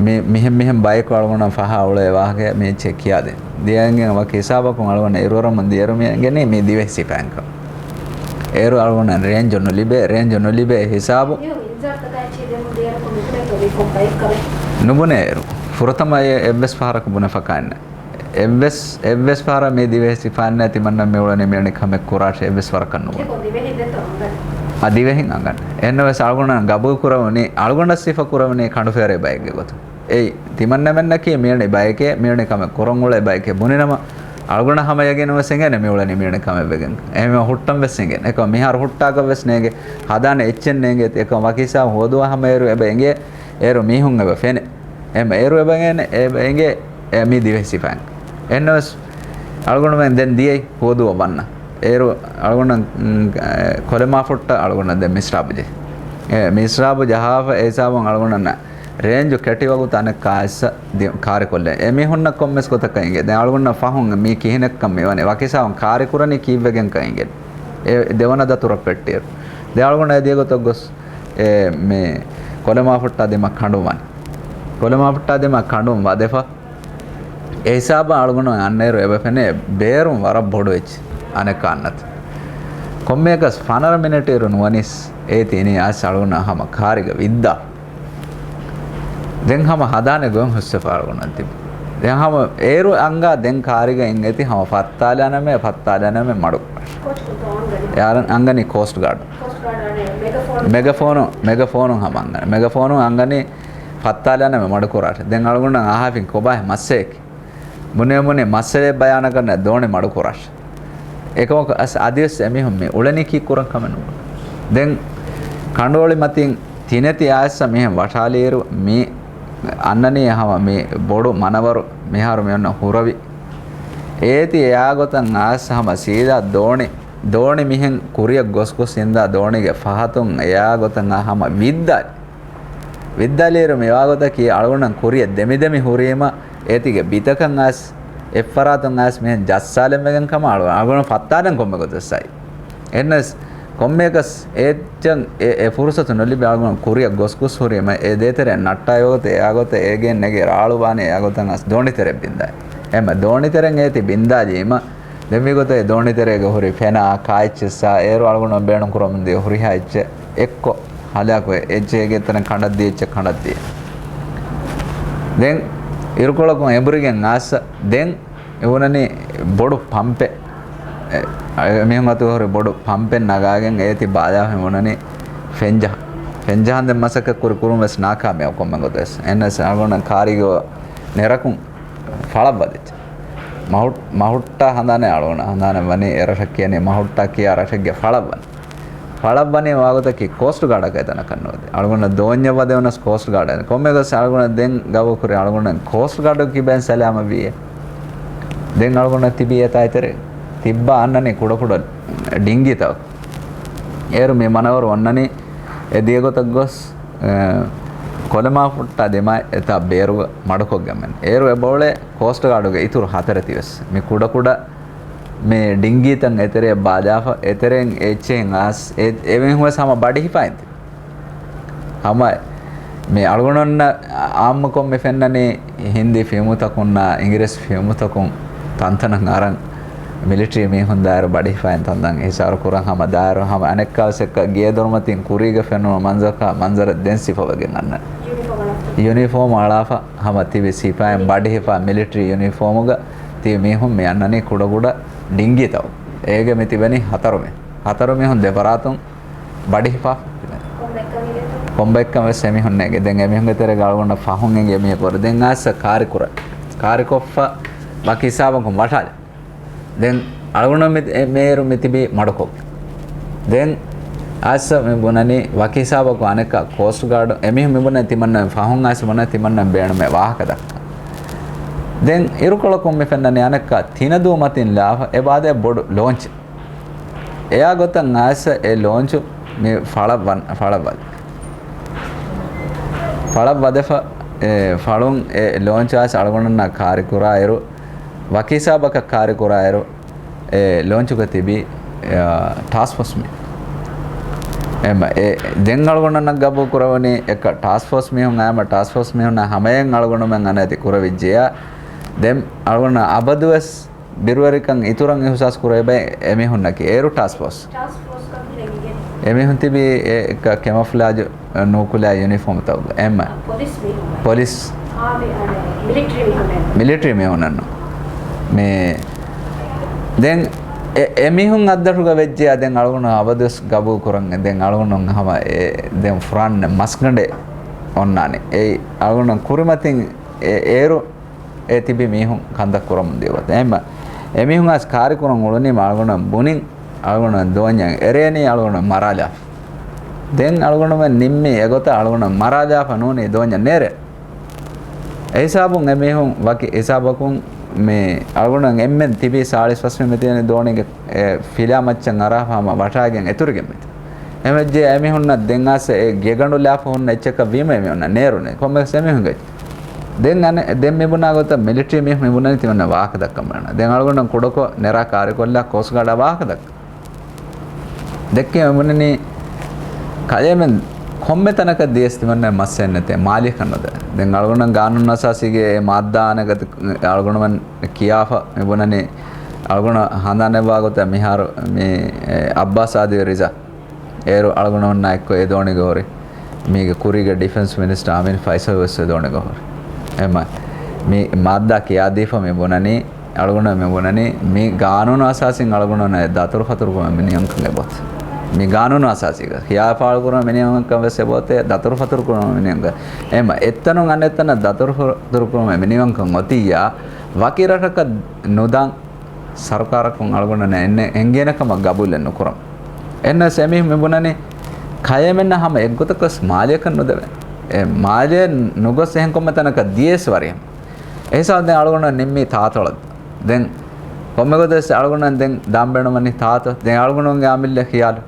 މި، މިހެން މިހެން ބަޔަކު އަޅުގަނޑަށް ފަހާ އުޅޭ ވާހަކަ މި އެއްޗެއް ކިޔާދޭ. ދިޔައިގެން ވަކި ހިސާބަކުން އަޅުގަނޑަށް އިރުއަރަމުން ދިޔައިރު މި އެނގެނީ މި ދިވެހި ސިފައިންކަން. އޭރު އަޅުގަނޑަށް ރޭންޖު ނުލިބޭ، ރޭންޖު ނުލިބޭ ހިސާބު. ނުބުނޭ އޭރު. ފުރަތަމަ އެ-، އެއްވެސް ފަހަރަކު ބުނެފަކާންނެ. އެއްވެސް، އެއްވެސް ފަހަރަށް މި ދިވެހި ސިފައިންނާ ތިމަންނަ މި އުޅެނީ މިއުޅެނީ ކަމެއް ކުރާށޭ އެއްވެސް ވަރަކަށް ނުބުނެ. އެކޮ ދިވެހި ދެތޯ އަނގަން. އާ، ދިވެހިން އަނގަން. އެހެންނަމަވެސް އަޅުގަނޑަށް ގަބޫލު ކުރެވުނީ، އަޅުގަނޑަށް ސިފަ ކުރެވުނީ ކަނޑު ފޭރޭ ބައެއްގެ ގޮތުން. އެއީ، ތިމަންނަމެންނަކީ މިއުޅެނީ ބަޔެކޭ، މިއުޅެނީ ކަމެއް ކުރަން އުޅޭ ބަޔެކޭ ބުނިނަމަ، އަޅުގަނޑަށް ހަމަ ޔަގީނުން ވެސް އެނގޭނެ މިއުޅެނީ މިއުޅެނީ ކަމެއް ވެގެން. އެހެންވީމަ ހުއްޓަން ވެސް އެނގޭނެ. އެކަމް މިހާރު ހުއްޓާކަށް ވެސް ނޭނގެ. ހަދާނެ އެއްޗެއް ނޭނގޭ. އެކަމް ވަކި ހިސާބު ހޯދުވާ ހަމަ އޭރު އެބަ އެނގޭ. އޭރު މީހުން އެބަ ފެނޭ. އެހެން އޭރު އެބަ އެނގޭނެ، އެބަ އެނގޭ، އެ، މި ދިވެހި ސިފައިން. އެހެންނަމަވެސް އަޅުގަނޑުމެން ދެން ދިޔައީ ހޯދުވަ ވަންނަ. އޭރު އަޅުގަނޑަށް، މް، އެ، ކޮލެމާފުއްޓަށް އަޅުގަނޑަށް ދެން މިސްރާބު ޖެހޭ. އެ، މިސްރާބު ޖަހާފަ އެ ހިސާބުން އަޅުގަނޑަށް ރޭންޖު ކެޓި ވަގުތު އަނެއްކާ އައިސް ދި-، ކާރިކޮށްލޭ. އެމީހުންނަށް ކޮންމެސް ގޮތަކަށް އިނގޭ. ދެން އަޅުގަނޑަށް ފަހުން މީ ކިހިނެއްކަން މިވަނީ. ވަކި ހިސާބުން ކާރިކުރަނީ ކީއްވެގެންކަން އިނގޭ. އެ ދެވަނަ ދަތުރަށް ޕެއްޓިއިރު. ދެން އަޅުގަނޑު އެ ދިޔަ ގޮތަށް ގޮސް އެ މި ކޮލެމާފުއްޓާ ދިމަ ކަނޑުން ވަނީ. ކޮލެމާފުއްޓާ ދިމަ ކަނޑުން ވަދެފަ. އެ ހިސާބަށް އަޅުގަނޑު އަންނައިރު އެބަ ފެނޭ ބޭރުން ވަރަށް ބޮޑު އެއްޗެއް އަނެއްކާ އަންނަތަ. ކޮންމެއަކަސް ފަނަރަ މިނެޓް އިރު ނުވަނީސް އޭތި އިނީ އައިސް އަޅުގަނޑު ހަމަ ކާރިގަ ވިއްދާ. ދެން ހަމަ ހަދާނެ ގޮތް ހުސްވެފަ އަޅުގަނޑަށް ތިބި. ދެން ހަމަ އޭރު އަނގާ ދެން ކާރިގަ އިނގޭތި ހަމަ ފައްތާލާނަމޭ، ފައްތާލާނަމޭ މަޑު. އަނގަނީ ކޯސްޓް ގާޑު. މެގަފޯނު، މެގަފޯނު ހަމަ އަނގަނީ. މެގަފޯނު އަނގަނީ ފައްތާލާނަމޭ މަޑު ކުރާށޭ. ދެން އަޅުގަނޑަށް އަހާފިން ކޮބާހޭ މައްސަލައަކީ. ބުނެ ބުނެ މައްސަލައެއް ބަޔާނަކަށް ދޯނި މަޑު ކުރާށޭ. އެކަމަކު އަސް އަދިވެސް އެމީހުން މި އުޅެނީ ކީއްކުރަން ކަމެއް ނޫން. ދެން ކަނޑުއޮޅި މަތިން ތިނެތި އައިސް މިހެން ވަށާލިއިރު މި އަންނަނީ ހަމަ މި ބޮޑު މަނަވަރު މިހާރު މި އޮންނަ ހުރަވި. އޭތި އެއާގޮތަށް އައިސް ހަމަ ސީދާ ދޯނި، ދޯނި މިހެން ކުރިއަށް ގޮސް ގޮސް އިންދާ ދޯނިގެ ފަހަތުން އެއާގޮތަށް އަ ހަމަ ވިއްދާލި. ވިއްދާލިއިރު މިވާގޮތަކީ އަޅުގަނޑަށް ކުރިއަށް ދެމިދެމި ހުރީމަ އޭތިގެ ބިތަކަށް އައިސް އެއްފަރާތުން އައިސް މިހެން ޖައްސާލަން ވެގެން ކަމަށް އަޅުގަނޑު، އަޅުގަނޑު ފައްތާލަން ކޮންމެ ގޮތެއްސާއި. އެންނަސް ކޮންމެއަކަސް އެއްޗަށް އެ، އެ ފުރުސަތު ނުލިބި އަޅުގަނޑު ކުރިއަށް ގޮސް ގޮސް ހުރީމަ އެ ދޭތެރެއަށް ނައްޓާ އެވަގުތު އެއާގޮތަށް އޭގެން ނެގި ރާޅު ބާނީ އެއާގޮތަށް އަސް ދޯނިތެރެއަށް ބިންދާ. އެމަ ދޯނިތެރެން އޭތި ބިންދާލީމަ ދެން މިގޮތަށް އެ ދޯނިތެރޭގަ ހުރި ފެނާ ކާއެއްޗެއްސާ އޭރު އަޅުގަނޑު ބޭނުން ކުރަމުން ދިޔަ ހުރިހާ އެއްޗެއް އެއްކޮށް ހަލާކުވެ، އެއްޗެހިގެ ތަނެއް ކަނޑަށްދިޔަ، އެއްޗެއް ކަނޑަށްދިޔަ. ދެން އިރުކޮޅަކުން އެނބުރިގެން އާސަ. ދެން އެ ބުނަނީ ބޮޑު ޕަމްޕެއް. އެ، އެ މީހުން އަތުގަ ހުރި ބޮޑު ޕަމްޕެއް ނަގާގެން އޭތި ބާލާފަ ބުނަނީ ފެންޖަހަން. ފެންޖަހަން ދެން މަސައްކަތް ކުރި ކުރުން ވެސް ނާކާމިޔާބު ކޮންމެ ގޮތެއް ވެސް. އެހެންނަސް އަޅުގަނޑަށް ކާރީގަ ނެރަކުން ފަޅަށް ވަދެއްޖެ. މަހު-، މަހުއްޓާ ހަނދާނެ އަޅުގަނޑަށް. ހަނދާނެ ވަނީ އެ ރަށަށް ކިޔަނީ މަހުއްޓާ ކިޔާ ރަށެއްގެ ފަޅަށް ވަނީ. ފަޅަށް ވަނީ ވާގޮތަކީ ކޯސްޓް ގާޑަކަށް އެތަނަކަށް ނުވަދެ. އަޅުގަނޑަށް ދޯންޏަށް ވަދެވުނަސް ކޯސްޓް ގާޑަށް. ކޮންމެ ގޮސް އަޅުގަނޑަށް ދެން ގަބޫލު ކުރި އަޅުގަނޑަށް ކޯސްޓް ގާޑު ކިބައިން ސަލާމަތްވީއޭ. ދެން އަޅުގަނޑަށް ތިބީ އެތާ އެތެރެ. ތިއްބާ އަންނަނީ ކުޑަކުޑަ ޑިންގީތަކު. އޭރު މި މަނަވަރު އޮންނަނީ އެ ދިޔަގޮތަށް ގޮސް، އެ، ކޮލެމާފުއްޓާ ދިމާ އެތާ ބޭރުގަ މަޑުކޮށްގެން. އޭރު އެބައުޅޭ ކޯސްޓް ގާޑުގެ އިތުރު ހަތަރެތި ވެސް. މި ކުޑަކުޑަ މި ޑިންގީތައް އެތެރެއަށް ބާލާފަ، އެތެރެއިން އެއްޗެހިން އާސް، އެ، އެމީހުން ވެސް ހަމަ ބަޑިހިފާ އިންތި. ހަމަ މި އަޅުގަނޑުންނަށް އާއްމުކޮށް މި ފެންނަނީ ހިންދީ ފިލްމުތަކުންނާ އިނގިރޭސި ފިލްމުތަކުން ތަންތަނަށް އަރަން މިލިޓަރީ މީހުން ދާއިރު ބަޑިހިފާއިން ތަންތަން އިހުސާރު ކުރަން ހަމަ ދާއިރު ހަމަ އަނެއްކާވެސް އެއްކަ ގޭދޮރުމަތިން ކުރީގަ ފެނުނު މަންޒަރަކާ މަންޒަރެއް ދެން ސިފަވެގެން އަންނަން. ޔުނީފޯމް އަޅާފަ ހަމަ ތިބި ސިފައިން ބަޑިހިފާ މިލިޓަރީ ޔުނީފޯމުގަ ތިބި މީހުން މި އަންނަނީ ކުޑަކުޑަ ޑިންގީތައް. އޭގެ މި ތިބެނީ ހަތަރު މީހުން. ހަތަރު މީހުން ދެފަރާތުން ބަޑިހިފާ ކޮންބައެއްކަން ވެސް އެމީހުން ނޭގެ. ދެން އެމީހުންގެ ތެރޭގަ އަޅުގަނޑަށް ފަހުން އެނގޭ މީހަކު ވަރު. ދެން އާސް ކާރި ކުރަން. ކާރިކޮށްފަ ވަކި ހިސާބަކުން ވަށާލި. ދެން އަޅުގަނޑު މި-، އެ މޭރު މިތިބީ މަޑުކޮށް. ދެން އާސް މި ބުނަނީ ވަކި ހިސާބަކު އަނެއްކާ ކޯސްޓް ގާޑު އެމީހުން މި ބުނަނީ ތިމަންނަ ފަހުން އާސް ބުނަނީ ތިމަންނަ ބޭނުމޭ ވާހަކަ ދައްކާ. ދެން އިރުކޮޅަކުން މި ފެންނަނީ އަނެއްކާ ތިނަދޫ މަތިން ލާފަ އެ ބާދަ ބޮޑު ލޯންޗެއް. އެއާ ގޮތަށް އާސް އެ ލޯންޗު މި ފަޅަށް ވަން-، ފަޅަށް ވަދެ. ފަޅަށް ވަދެފަ، އެ ފަޅުން އެ ލޯންޗު އާސް އަޅުގަނޑުންނާ ކާރި ކުރާއިރު، ވަކި ހިސާބަކަށް ކާރި ކުރާއިރު، އެ ލޯންޗުގަ ތިބި، އެ، ޓާސްކް ފޯސް މީ. އެމަ، އެ، ދެން އަޅުގަނޑުންނަށް ގަބޫލު ކުރެވުނީ އެކަ ޓާސްކް ފޯސް މީހުން އާމަ ޓާސްކް ފޯސް މީހުންނާ ހަމަޔަށް އަޅުގަނޑުމެން އަނެއް އަދި ކުރެވިއްޖެޔާ. ދެން އަޅުގަނޑު އަބަދުވެސް ބިރުވެރިކަން އިތުރަށް އިހުސާސް ކުރެވޭ ބައެއް އެމީހުންނަކީ އޭރު ޓާސްކް ފޯސް. ޓާސްކް ފޯސް ކަން ހިލަނގިގެން. އެމީހުން ތިބީ އެ ކ-، ކެމޮފްލާޖު ނޫކުލާ ޔުނީފޯމްތަކުގަ. އެމަ. ޕޮލިސް މީހުން. ޕޮލިސް. އާ، މި-، އަނެ، މިލިޓަރީ މީހުން. މިލިޓަރީ މީހުންނަންނު. މި-، ދެން އެ-، އެމީހުން އައްދަށުގަ ވެއްޖެޔާ ދެން އަޅުގަނޑު އަބަދުވެސް ގަބޫލު ކުރަން. ދެން އަޅުގަނޑު ހަމަ އެ-، ދެން ފުރާން މަސްގަނޑެއް އޮންނާނެ. އެއީ އަޅުގަނޑު ކުރިމަތިން އެ-، އޭރު އެ ތިބި މީހުން ކަންތައް ކުރަމުން ދިޔަ ގޮތަށް. އެހެންމަ އެމީހުން އަސް ކާރި ކުރަން އުޅުނީމަ އަޅުގަނޑު ބުނިން، އަޅުގަނޑު ދޯންޏަށް އެރޭނީ އަޅުގަނޑު މަރާލާފަ. ދެން އަޅުގަނޑުމެން ނިންމީ އެގޮތަށް އަޅުގަނޑު މަރާލާފަ ނޫނީ ދޯންޏަށް ނޭރޭ. އެހިސާބުން އެމީހުން ވަކި ހިސާބަކުން މި އަޅުގަނޑު އެންމެން ތިބީ ސާޅީސް ފަސް މި މިތިބެނީ ދޯނިގެ އެ ފިލާ މައްޗަށް އަރާފަ ހަމަ ވަށާގެން އެތުރިގެން މިތި. އެމެއްޖެ އެމީހުންނަށް ދެން އާސް އެ ގެގަނޑު ލާފަ ހުންނަ އެއްޗަކަށް ވީމަ އެމީހުންނަށް ނޭރުނެ. ކޮންމެސް އެމީހުންގެ ދެން އަނެ-، ދެން މި ބުނާ ގޮތަށް މިލިޓަރީ މީހުން މި ބުނަނީ ތިމަންނަ ވާހަކަ ދައްކަމުން. ދެން އަޅުގަނޑު ކުޑަކޮށް ނެރާ ކާރިކޮށްލާ ކޯސްޓް ގާޑާ ވާހަކަ ދައްކަ. ދެއްކޭ މި ބުނަނީ ކަލޭމެން ކޮންމެ ތަނަކަށް ދިޔަސް ތިމަންނަ މައްސައެއް ނެތޭ މާލިޔަކަށް ނުދޭ. ދެން އަޅުގަނޑު ގާނޫނު އަސާސީގެ އެ މާއްދާ އަނެއް ގަތި އަޅުގަނޑުމެން ކިޔާފަ މި ބުނަނީ އަޅުގަނޑު ހަނދާނެއްވާ ގޮތަށް މިހާރު މި، އެ، އައްބާސް އާދި ރިޒާ އޭރު އަޅުގަނޑުމެންނާ އެއްކޮށް އެ ދޯނިގަ ހުރި. މީގެ ކުރީގެ ޑިފެންސް މިނިސްޓަރ އަމީން ފައިސަލް ވެސް އެ ދޯނިގަ ހުރި. އެމަ މި މާއްދާ ކިޔާދީފަ މި ބުނަނީ، އަޅުގަނޑު މި ބުނަނީ، މި ގާނޫނު އަސާސީން އަޅުގަނޑު ދަތުރުފަތުރުކުރުމަށް މި ނިޔަމަކަށް އެބައޮތް. މި ގާނޫނު އަސާސީގަ ހިޔާ ފާޅުކުރުމަށް މި ނިޔަމަކަށް ވެސް އެބައޮތޭ، ދަތުރުފަތުރުކުރުމަށް މި ނިޔަމަކަށް. އެމަ އެއްތަނުން އަނެއްތަނަށް ދަތުރުފަތުރުކުރުމަށް މި ނިޔަމަކަށް އޮތިއްޔާ، ވަކި ރަށަކަށް ނުދާން ސަރުކާރަކުން އަޅުގަނޑަށް އެން-، އެނގޭނެ ކަމަށް ގަބޫލެއް ނުކުރަން. އެހެންނަސް އެމީހުން މި ބުނަނީ، ކަލޭމެންނަށް ހަމަ އެއްގޮތަކަސް މާލެއަކަށް ނުދެވޭ. އެ މާލެ ނުގޮސް އެހެން ކޮންމެ ތަނަކަށް ދިޔަސް ވަރިހަމަ. އެހިސާބު ދެން އަޅުގަނޑަށް ނިންމީ ތާތޮޅަށް. ދެން ކޮންމެ ގޮތެއް އަޅުގަނޑަށް ދެން ދާން ބޭނުމަނީ ތާތޮ. ދެން އަޅުގަނޑުގެ އަމިއްލަ ޚިޔާލު.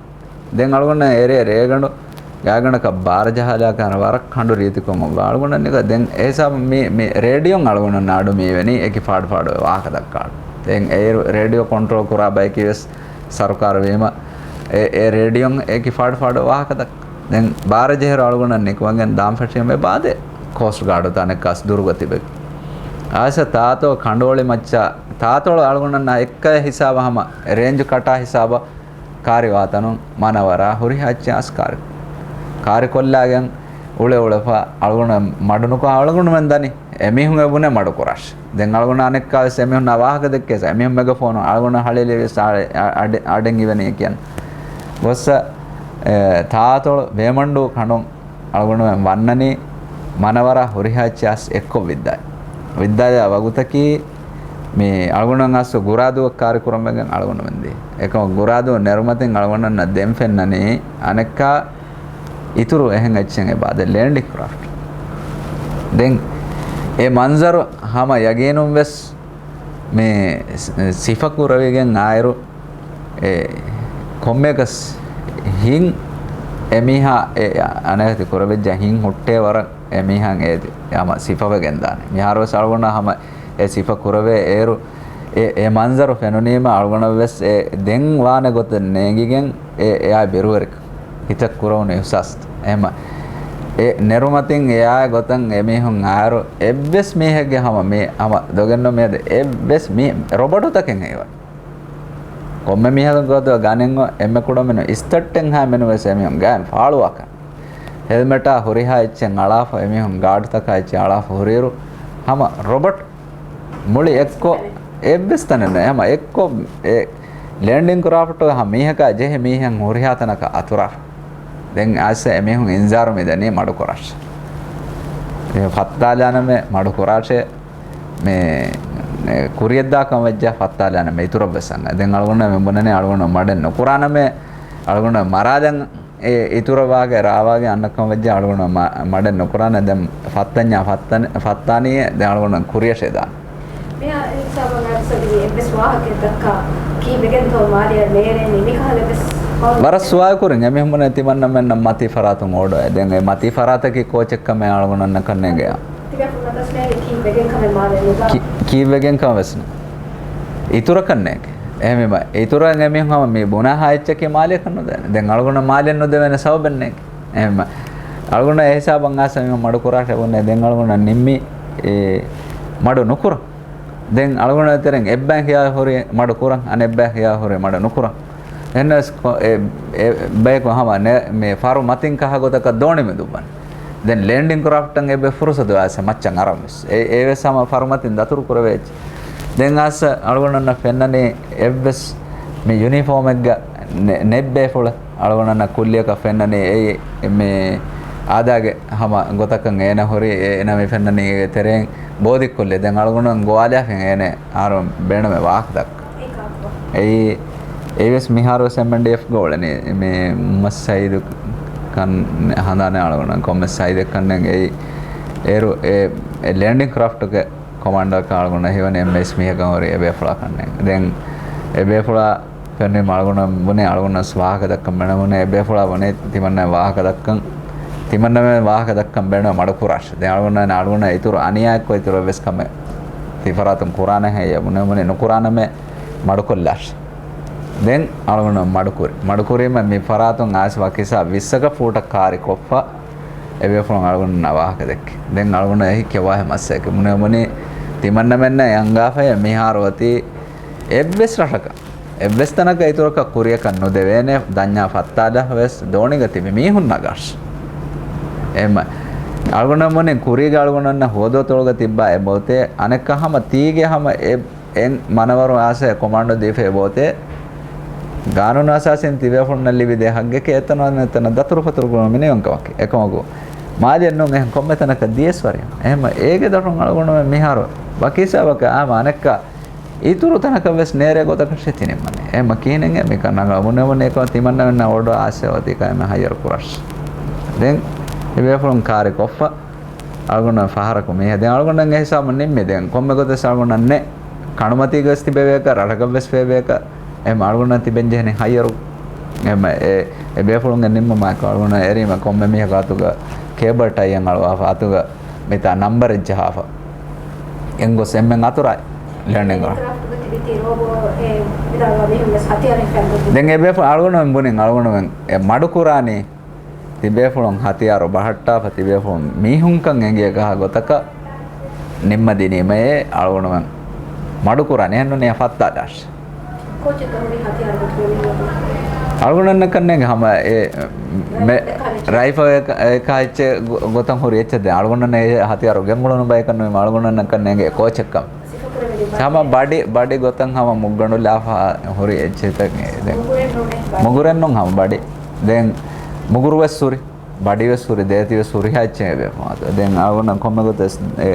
ދެން އަޅުގަނޑަށް އެރޭ ރޭގަނޑު، ގާތްގަނޑަކަށް ބާރަ ޖަހާލާކަށް ވަރަށް ކަނޑު ރީތިކޮށް އޮއްވާ. އަޅުގަނޑަށް ނިކަ ދެން އެހިސާބު މި، މި ރޭޑިއޯން އަޅުގަނޑުން އަޑު މިވެނީ އެކި ފާޑު ފާޑު ވާހަކަ ދައްކާ. ދެން އޭރު ރޭޑިއޯ ކޮންޓްރޯލް ކުރާ ބަޔަކީ ވެސް ސަރުކާރު ވީމަ، އެ، އެ ރޭޑިއޯން އެކި ފާޑު ފާޑު ވާހަކަ ދައްކާ. ދެން ބާރަ ޖެހިއިރު އަޅުގަނޑަށް ނިކުމެގެން ދާން ފެށީމަ އެބާދެ ކޯސްޓް ގާޑު ތަނެއްކާސް ދުރުގަ ތިބެ. އާސަ ތާތޯ ކަނޑުއޮޅި މައްޗަށް ތާތޯޅު އަޅުގަނޑަށް އެއްކަލަ ހިސާބަށް ހަމަ ރޭންޖު ކަޓާ ހިސާބަށް ކާރިވާތަނުން މަނަވަރާ ހުރިހާ އެއްޗެއް އަސް ކާރި. ކާރިކޮށްލާގެން އުޅެ އުޅެފަ އަޅުގަނޑު މަޑު ނުކޮށް އަޅުގަނޑުމެން ދަނީ އެމީހުން އެ ބުނެ މަޑު ކުރާށި. ދެން އަޅުގަނޑު އަނެއްކާވެސް އެމީހުންނާ ވާހަކަ ދެއްކޭސް އެމީހުން މެގަފޯނު އަޅުގަނޑު ހަޅޭލިވެސް އަޑެ-، އަ-، އަޑެ-، އަޑެއް އިވެނީ ކިޔަން. ގޮއްސަ، އެ، ތާތޮޅު ބޭމަންޑޫ ކަނޑުން އަޅުގަނޑުމެން ވަންނަނީ މަނަވަރާ ހުރިހާ އެއްޗިއާސް އެއްކޮށް ވިއްދާ. ވިއްދާލާ ވަގުތަކީ މި އަޅުގަނޑުމެން އަސްލު ގުރާދޫއަށް ކާރި ކުރަންވެގެން އަޅުގަނޑުމެން ދިޔަ. އެކަމަ ގުރާދޫ ނެރުމަތިން އަޅުގަނޑުމެންނަށް ދެން ފެންނަނީ އަނެއްކާ އިތުރު އެހެން އެއްޗެއް އެބާ ދެ ލޭންޑިން ކްރާފްޓް. ދެން އެ މަންޒަރު ހަމަ ޔަގީނުން ވެސް މި ސި-، ސިފަ ކުރެވިގެން އާއިރު އެ ކޮންމެއަކަސް ހިން އެމީހާ އެ އަނެއްކާ ކުރެވިއްޖެ ހިން ހުއްޓޭ ވަރަށް އެމީހާ އޭތި ހަމަ ސިފަވެގެން ދާނެ. މިހާރު ވެސް އަޅުގަނޑަށް ހަމަ އެ ސިފަ ކުރެވޭ އޭރު އެ، އެ މަންޒަރު ފެނުނީމަ އަޅުގަނޑަށް ވެސް އެ ދެން ވާނެ ގޮތެއް ނޭނގިގެން އެ، އެއާ ބިރުވެރިކަން ހިތަށް ކުރެވުނު އިހުސާސް. އެހެމަ އެ ނެރުމަތިން އެއާ ގޮތަށް އެމީހުން އާއިރު އެއްވެސް މީހެއްގެ ހަމަ މި ހަމަ ދޮގެއްނު މިއަދު އެއްވެސް މީ ރޮބޮޓުތަކެއް ހެއްޔޭ. ކޮންމެ މީހަކު ގޮތުގަ ގަނެއް އޮ އެންމެ ކުޑަމިނު އިސްތައްޓެއްހާ މެނުވެސް އެމީހުން ގާތް ފާޅުވާކަށް. ހެލްމެޓާ ހުރިހާ އެއްޗެއް އަޅާފަ އެމީހުން ގާޑުތަކާ އެއްޗެއް އަޅާފަ ހުރިއިރު ހަމަ ރޮބޮޓް މުޅި އެއްކޮށް އެއްވެސް ތަނެއް ނެތް. ހަމަ އެއްކޮށް އެ ލޭންޑިން ކްރާފްޓުގަ ހަމަ މީހަކާ ޖެހި މީހެއް ހުރިހާ ތަނަކަށް އަތުރާފަ. ދެން އައިސް އެމީހުން އިންޒާރު މިދެނީ މަޑުކުރާށޭ. އެ ފައްތާލާނަމޭ މަޑުކުރާށޭ. މި، މި ކުރިޔަށްދާކަމަށް ވެއްޖެ ފައްތާލާނަމޭ އިތުރަށްވެސް އަންނަ. ދެން އަޅުގަނޑު މި ބުނަނީ އަޅުގަނޑު މަޑެއް ނުކުރާނަމޭ. އަޅުގަނޑު މަރާލަން އެ އިތުރަށް ވާގެ ރާވާގެ އަންނަކަމަށް ވެއްޖެ އަޅުގަނޑު މަ-، މަޑެއް ނުކުރާނެ. ދެން ފައްތަންޏާ ފައްތަން-، ފައްތާނީއޭ ދެން އަޅުގަނޑު ކުރިޔަށޭ ދާނެ. މިހާ ހިސާބަށް އައިސް އެއްވެސް ވާހަކައެއް ދައްކާ ކީއްވެގެންތޯ މާލެއަށް ނޭރޭނީ މިކަހަލަ ވެސް ވަރަށް ސުވާލު ކުރިން އެމީހުން ތިމަންނަމެންނަށް މަތީ ފަރާތުން އޮޑޮއޭ. ދެން އެ މަތީ ފަރާތަކީ ކޯޗެއްކަމޭ އަޅުގަނޑަށް ނަކަންނޭނގެ. ތިބޭފުޅުންނަކަސް ނޭނގެ ކީއްވެގެން ކަމެއް މާލެ ނުދާ. ކީ-، ކީއްވެގެން ކަމެއް ވެސް ނެތް. އިތުރަކަށް ނޭނގެ. އެހެންވީމަ އިތުރަށް އެމީހުން ހަމަ މި ބުނާހާ އެއްޗަކީ މާލެއަކަށް ނުދޭނެ. ދެން އަޅުގަނޑަށް މާލެއަށް ނުދެވޭނެ ސަބަބެއް ނޭނގެ. އެހެންވީމަ އަޅުގަނޑަށް އެ ހިސާބަށް އައިސް އެމީހުން މަޑުކުރާށޭ ބުނޭ. ދެން އަޅުގަނޑަށް ނިންމީ އެ މަޑު ނުކުރަން. ދެން އަޅުގަނޑު ތެރެއިން އެއްބައި ހިޔާ ހުރި މަޑު ކުރަން، އަނެއްބައި ހިޔާ ހުރި މަޑު ނުކުރަން. އެހެންނަސް ކޮ-، އެ، އެ ބަޔަކު ހަމަ ނެ-، މި ފަރު މަތިން ކަހަ ގޮތަކަށް ދޯނި މެދުއްވަން. ދެން ލޭންޑިން ކްރާފްޓަށް އެބަ ފުރުސަތު އައިސް މައްޗަށް އަރަން ވެސް. އެ، އެވެސް ހަމަ ފަރުމަތިން ދަތުރު ކުރެވޭ އެއްޗެއް. ދެން އައިސް އަޅުގަނޑުންނަށް ފެންނަނީ އެއްވެސް މި ޔުނީފޯމެއްގަ ނެ-، ނެތް ބޭފުޅެއް. އަޅުގަނޑަށް ކުއްލިއަކަށް ފެންނަނީ އެއީ މި އާދާގެ ހަމަ ގޮތަކަށް އޭނަ ހުރީ، އޭނަ މި ފެންނަނީ އޭގެ ތެރެއިން ބޯދިއްކުއްލި. ދެން އަޅުގަނޑު ގޮވާލާފިން އޭނަ އަހަރު ބޭނުމެ ވާހަކަ ދައްކަ. އެއީ، އެއީވެސް މިހާރުވެސް އެމްއެންޑީއެފްގަ އުޅެނީ މި މުހައްމަދު ސައީދު ކަން ހަނދާނެ އަޅުގަނޑަށް ކޮންމެސް ސައީދެއް ކަންނޭނގެ. އެއީ، އޭރު އެ، އެ ލޭންޑިން ކްރާފްޓުގެ ކޮމާންޑަރަކަށް އަޅުގަނޑަށް ހީވަނީ އެންއެސް މީހަކަށް ހުރި އެބޭފުޅާ ކަންނޭނގެ. ދެން އެބޭފުޅާ ފެންނީމަ އަޅުގަނޑަށް ބުނީ އަޅުގަނޑަށް ވާހަކަ ދައްކަން ބޭނުން ބުނީ އެބޭފުޅާ ބުނީ ތިމަންނަ ވާހަކަ ދައްކަން، ތިމަންނަމެން ވާހަކަ ދައްކަން ބޭނުން މަޑުކުރާށޭ. ދެން އަޅުގަނޑަށް އަޅުގަނޑަށް އިތުރު އަނިޔާއެއްކޮށް އިތުރަށް ވެސް ކަމެއް ތި ފަރާތުން ކުރާނެ ހެއްޔޭ ބުނީ ބުނީ ނުކުރާނަމޭ މަޑުކޮށްލާށޭ. ދެން އަޅުގަނޑު މަޑުކުރި. މަޑުކުރީމަ މި ފަރާތުން އައިސް ވަކިސާ ވިއްސަކަށް ފޫޓަށް ކާރި ކޮށްފަ އެބޭފުޅުން އަޅުގަނޑުންނާ ވާހަކަ ދެއްކި. ދެން އަޅުގަނޑު އެހި ކެވާހެ މައްސައެކެ ބުނޭ ބުނީ ތިމަންނަމެންނަށް އަންގާފައި މިހާރު އޮތީ އެއްވެސް ރަށަކަށް އެއްވެސް ތަނަކަށް އިތުރަކަށް ކުރިޔަކަށް ނުދެވޭނެ ދަންޏާ ފައްތާލަށް ވެސް ދޯނިގަ ތިބި މީހުން ނަގާށޭ. އެހެންމަ އަޅުގަނޑަށް ބުނި ކުރީގަ އަޅުގަނޑަށް ހުވަދުއަތޮޅުގަ ތިއްބާ އެބޯތޭ އަނެއްކާ ހަމަ ތީގެ ހަމަ އެ އެ މަނަވަރު އާސަ ކޮމާންޑޯ ދީފަ އެބޯތޭ. ގާނޫނު އަސާސީން ތިބޭފުޅުންނަށް ލިބިދޭ ހައްގެކޭ އެތަނަށް އެތަނަށް ދަތުރުފަތުރު ކުރުމަށް މިނިވަންކަމަކީ. އެކަމަކު މާލެއަށް ނޫން އެހެން ކޮންމެ ތަނަކަށް ދިޔަސްވަރި. އެހެންމަ އޭގެ ދޮށުން އަޅުގަނޑުމެން މިހާރު ވަކި ހިސާބަކަށް އާމަ އަނެއްކާ އިތުރު ތަނަކަށް ވެސް ނޭރޭ ގޮތަކަށޭ ތިނިންމަނީ. އެހެންމަ ކިހިނެއް މިކަން ނަގާ ބުނެވުނީ އެކަމަ ތިމަންނަމެންނަށް އޮޑޯ އާސެ އޮތީ ކައިމެ ހައްޔަރު ކުރަށް. ދެން އެބޭފުޅުން ކާރި ކޮށްފަ އަޅުގަނޑު ފަހަރަކު މީހެއް. ދެން އަޅުގަނޑު އެ ހިސާބުން ނިންމި. ދެން ކޮންމެ ގޮތެއް އަޅުގަނޑަށް ނެ ކަނޑުމަތީގަވެސް ތިބެވޭކަށް، ރަށަކަށްވެސް ފޭބޭކަށް، އެހެން އަޅުގަނޑަށް ތިބެން ޖެހެނީ ހައްޔަރު. އެހެން އެ، އެ ބޭފުޅުންގެ ނިންމުމާއެކު އަޅުގަނޑު އެރީމަ ކޮންމެ މީހަކު އަތުގަ ކޭބަލް ޓައިއެއް އަޅުވާފަ، އަތުގަ މިތާ ނަންބަރެއް ޖަހާފަ. އެންގޮސް އެންމެން އަތުރާ ލެންޑިން ކްރާފްޓްގަ ތިބިތީ ރޯބޯ އެ ވިދާޅުވާ މީހުން ވެސް ހަތިޔާރެއް ފެންގޮތުން. ދެން އެ ބޭފުޅުން އަޅުގަނޑުމެން ބުނިން އަޅުގަނޑުމެން އެ މަޑުކުރާނީ ތިބޭފުޅުން ހަތިޔާރު ބަހައްޓާފަ ތިބޭފުޅުން މީހުންކަން އެނގޭ ގަހާ ގޮތަކަށް ނިންމަދިނީމައޭ އަޅުގަނޑުމެން މަޑުކުރާނީ. އެހެންނޫނީ ފައްތާލާށޭ. ކޯޗެއްގަ ހުރި ހަތިޔާރު ގޮތުގަ މީހުން އަޅުގަނޑަށް ކަންނޭނގެ ހަމަ އެ މެ-، ރައިފަލް އެކަ-، އެކާ އެއްޗެއް ގޮ-، ގޮތަށް ހުރި އެއްޗެއް ދެން. އަޅުގަނޑަށް އެ ހަތިޔާރު ގެންގުޅުނު ބަޔަކަށް ނުވީމަ އަޅުގަނޑަށް ކަންނޭނގެ ކޯޗެއްކަން. ހަމަ ބަޑި، ބަޑި ގޮތަށް ހަމަ މުއްގަނޑުލާފަ ހުރި އެއްޗެއްތަކެއް ދެން. މުގުރެއް ނޫނޭ. މުގުރެއް ނޫން ހަމަ ބަޑި. ދެން މުގުރު ވެސް ހުރި. ބަޑިވެސް ހުރި، ދޭތިވެސް ހުރިހާ އެއްޗެއް އެބޭފުޅުން އަތު. ދެން އަޅުގަނޑަށް ކޮންމެ ގޮތެއް އެ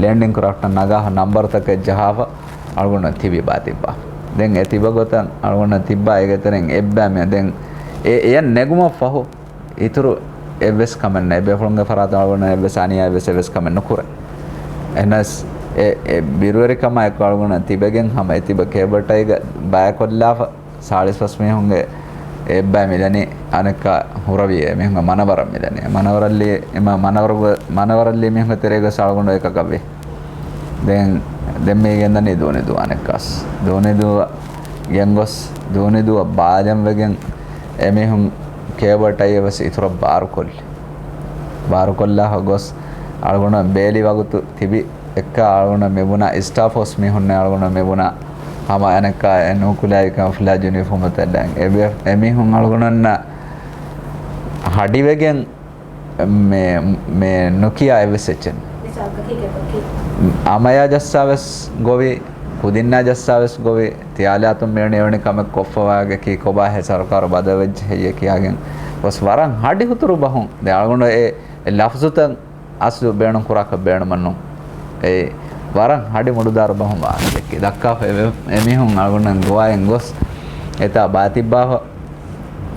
ލޭންޑިން ކްރާފްޓަށް ނަގާފަ ނަންބަރުތަކެއް ޖަހާފަ އަޅުގަނޑަށް ތިބި ބާތިއްބާ. ދެން އެ ތިބަ ގޮތަށް އަޅުގަނޑަށް ތިއްބާ އޭގެ ތެރެއިން އެއްބައި މި ދެން އެ އެޔަށް ނެގުމަށް ފަހު އިތުރު އެއްވެސް ކަމެއް ނެތް. އެބޭފުޅުންގެ ފަރާތުން އަޅުގަނޑަށް އެއްވެސް އަނިޔާއެއް ވެސް އެއްވެސް ކަމެއް ނުކުރޭ. އެހެނަސް އެ، އެ ބިރުވެރިކަމާއެކު އަޅުގަނޑަށް ތިބެގެން ހަމަ އެ ތިބަ ކޭބަލް ޓައިގަ ބައިކޮށްލާފަ ސާޅީސް ފަސް މީހުންގެ އެއްބައި މިލަނީ، އަނެއްކާ ހުރަވީ އެމީހުންގެ މަނަވަރަށް މިލަނީ. މަނަވަރަށް ލި-، މަ-، މަނަވަރުގެ، މަނަވަރަށް ލި މީހުންގެ ތެރޭގަ އަޅުގަނޑު އެކަކަށްވީ. ދެން، ދެން މީ ގެންދަނީ ދޫނިދޫ އަނެއްކާސް. ދޫނިދޫ ގެންގޮސް، ދޫނިދޫ ބާލަން ވެގެން އެމީހުން ކޭބަލް ޓައިއެއް ވެސް އިތުރަށް ބާރުކޮށްލި. ބާރުކޮށްލާފަ ގޮސް އަޅުގަނޑު ބޭލި ވަގުތު ތިބި އެއްކާ އަޅުގަނޑަށް މިބުނާ ސްޓާފް ހައުސް މީހުންނެއް އަޅުގަނޑަށް މިބުނާ ހަމަ އަނެއްކާ އެ ނޫކުލާއި ކަމުފްލާޖް ޔުނީފޯމުތައް ލަން. އެ ބެ-، އެމީހުން އަޅުގަނޑަށް ހަޑިވެގެން މެ-، މެ ނުކިޔާ އެއްވެސް އެއްޗެއް. އަމަޔާ ޖައްސާ ވެސް ގޮވި، ކުދިންނާ ޖައްސާ ވެސް ގޮވި، ތިޔާލާތުން މިވެނި އެވެނި ކަމެއް ކޮށްފަވާގެކީ ކޮބާ ހެ ސަރުކާރު ބަދަލުވެއްޖެ ހެއްޔޭ ކިޔާގެން ގޮސް ވަރަށް ހަޑި ހުތުރު ބަހުން. ދެން އަޅުގަނޑު އެ، އެ ލަފްޒުތައް އަސްލު ބޭނުން ކުރާކަށް ބޭނުމެއް ނޫން. އެ ވަރަށް ހަޑި މުޑުދާރު ބަހުން ވާހަކަ ދެއްކި ދައްކާފަ އެ-، އެމީހުން އަޅުގަނޑަށް ގޮވައިގެން ގޮސް އެތާ ބާތިއްބާފަ.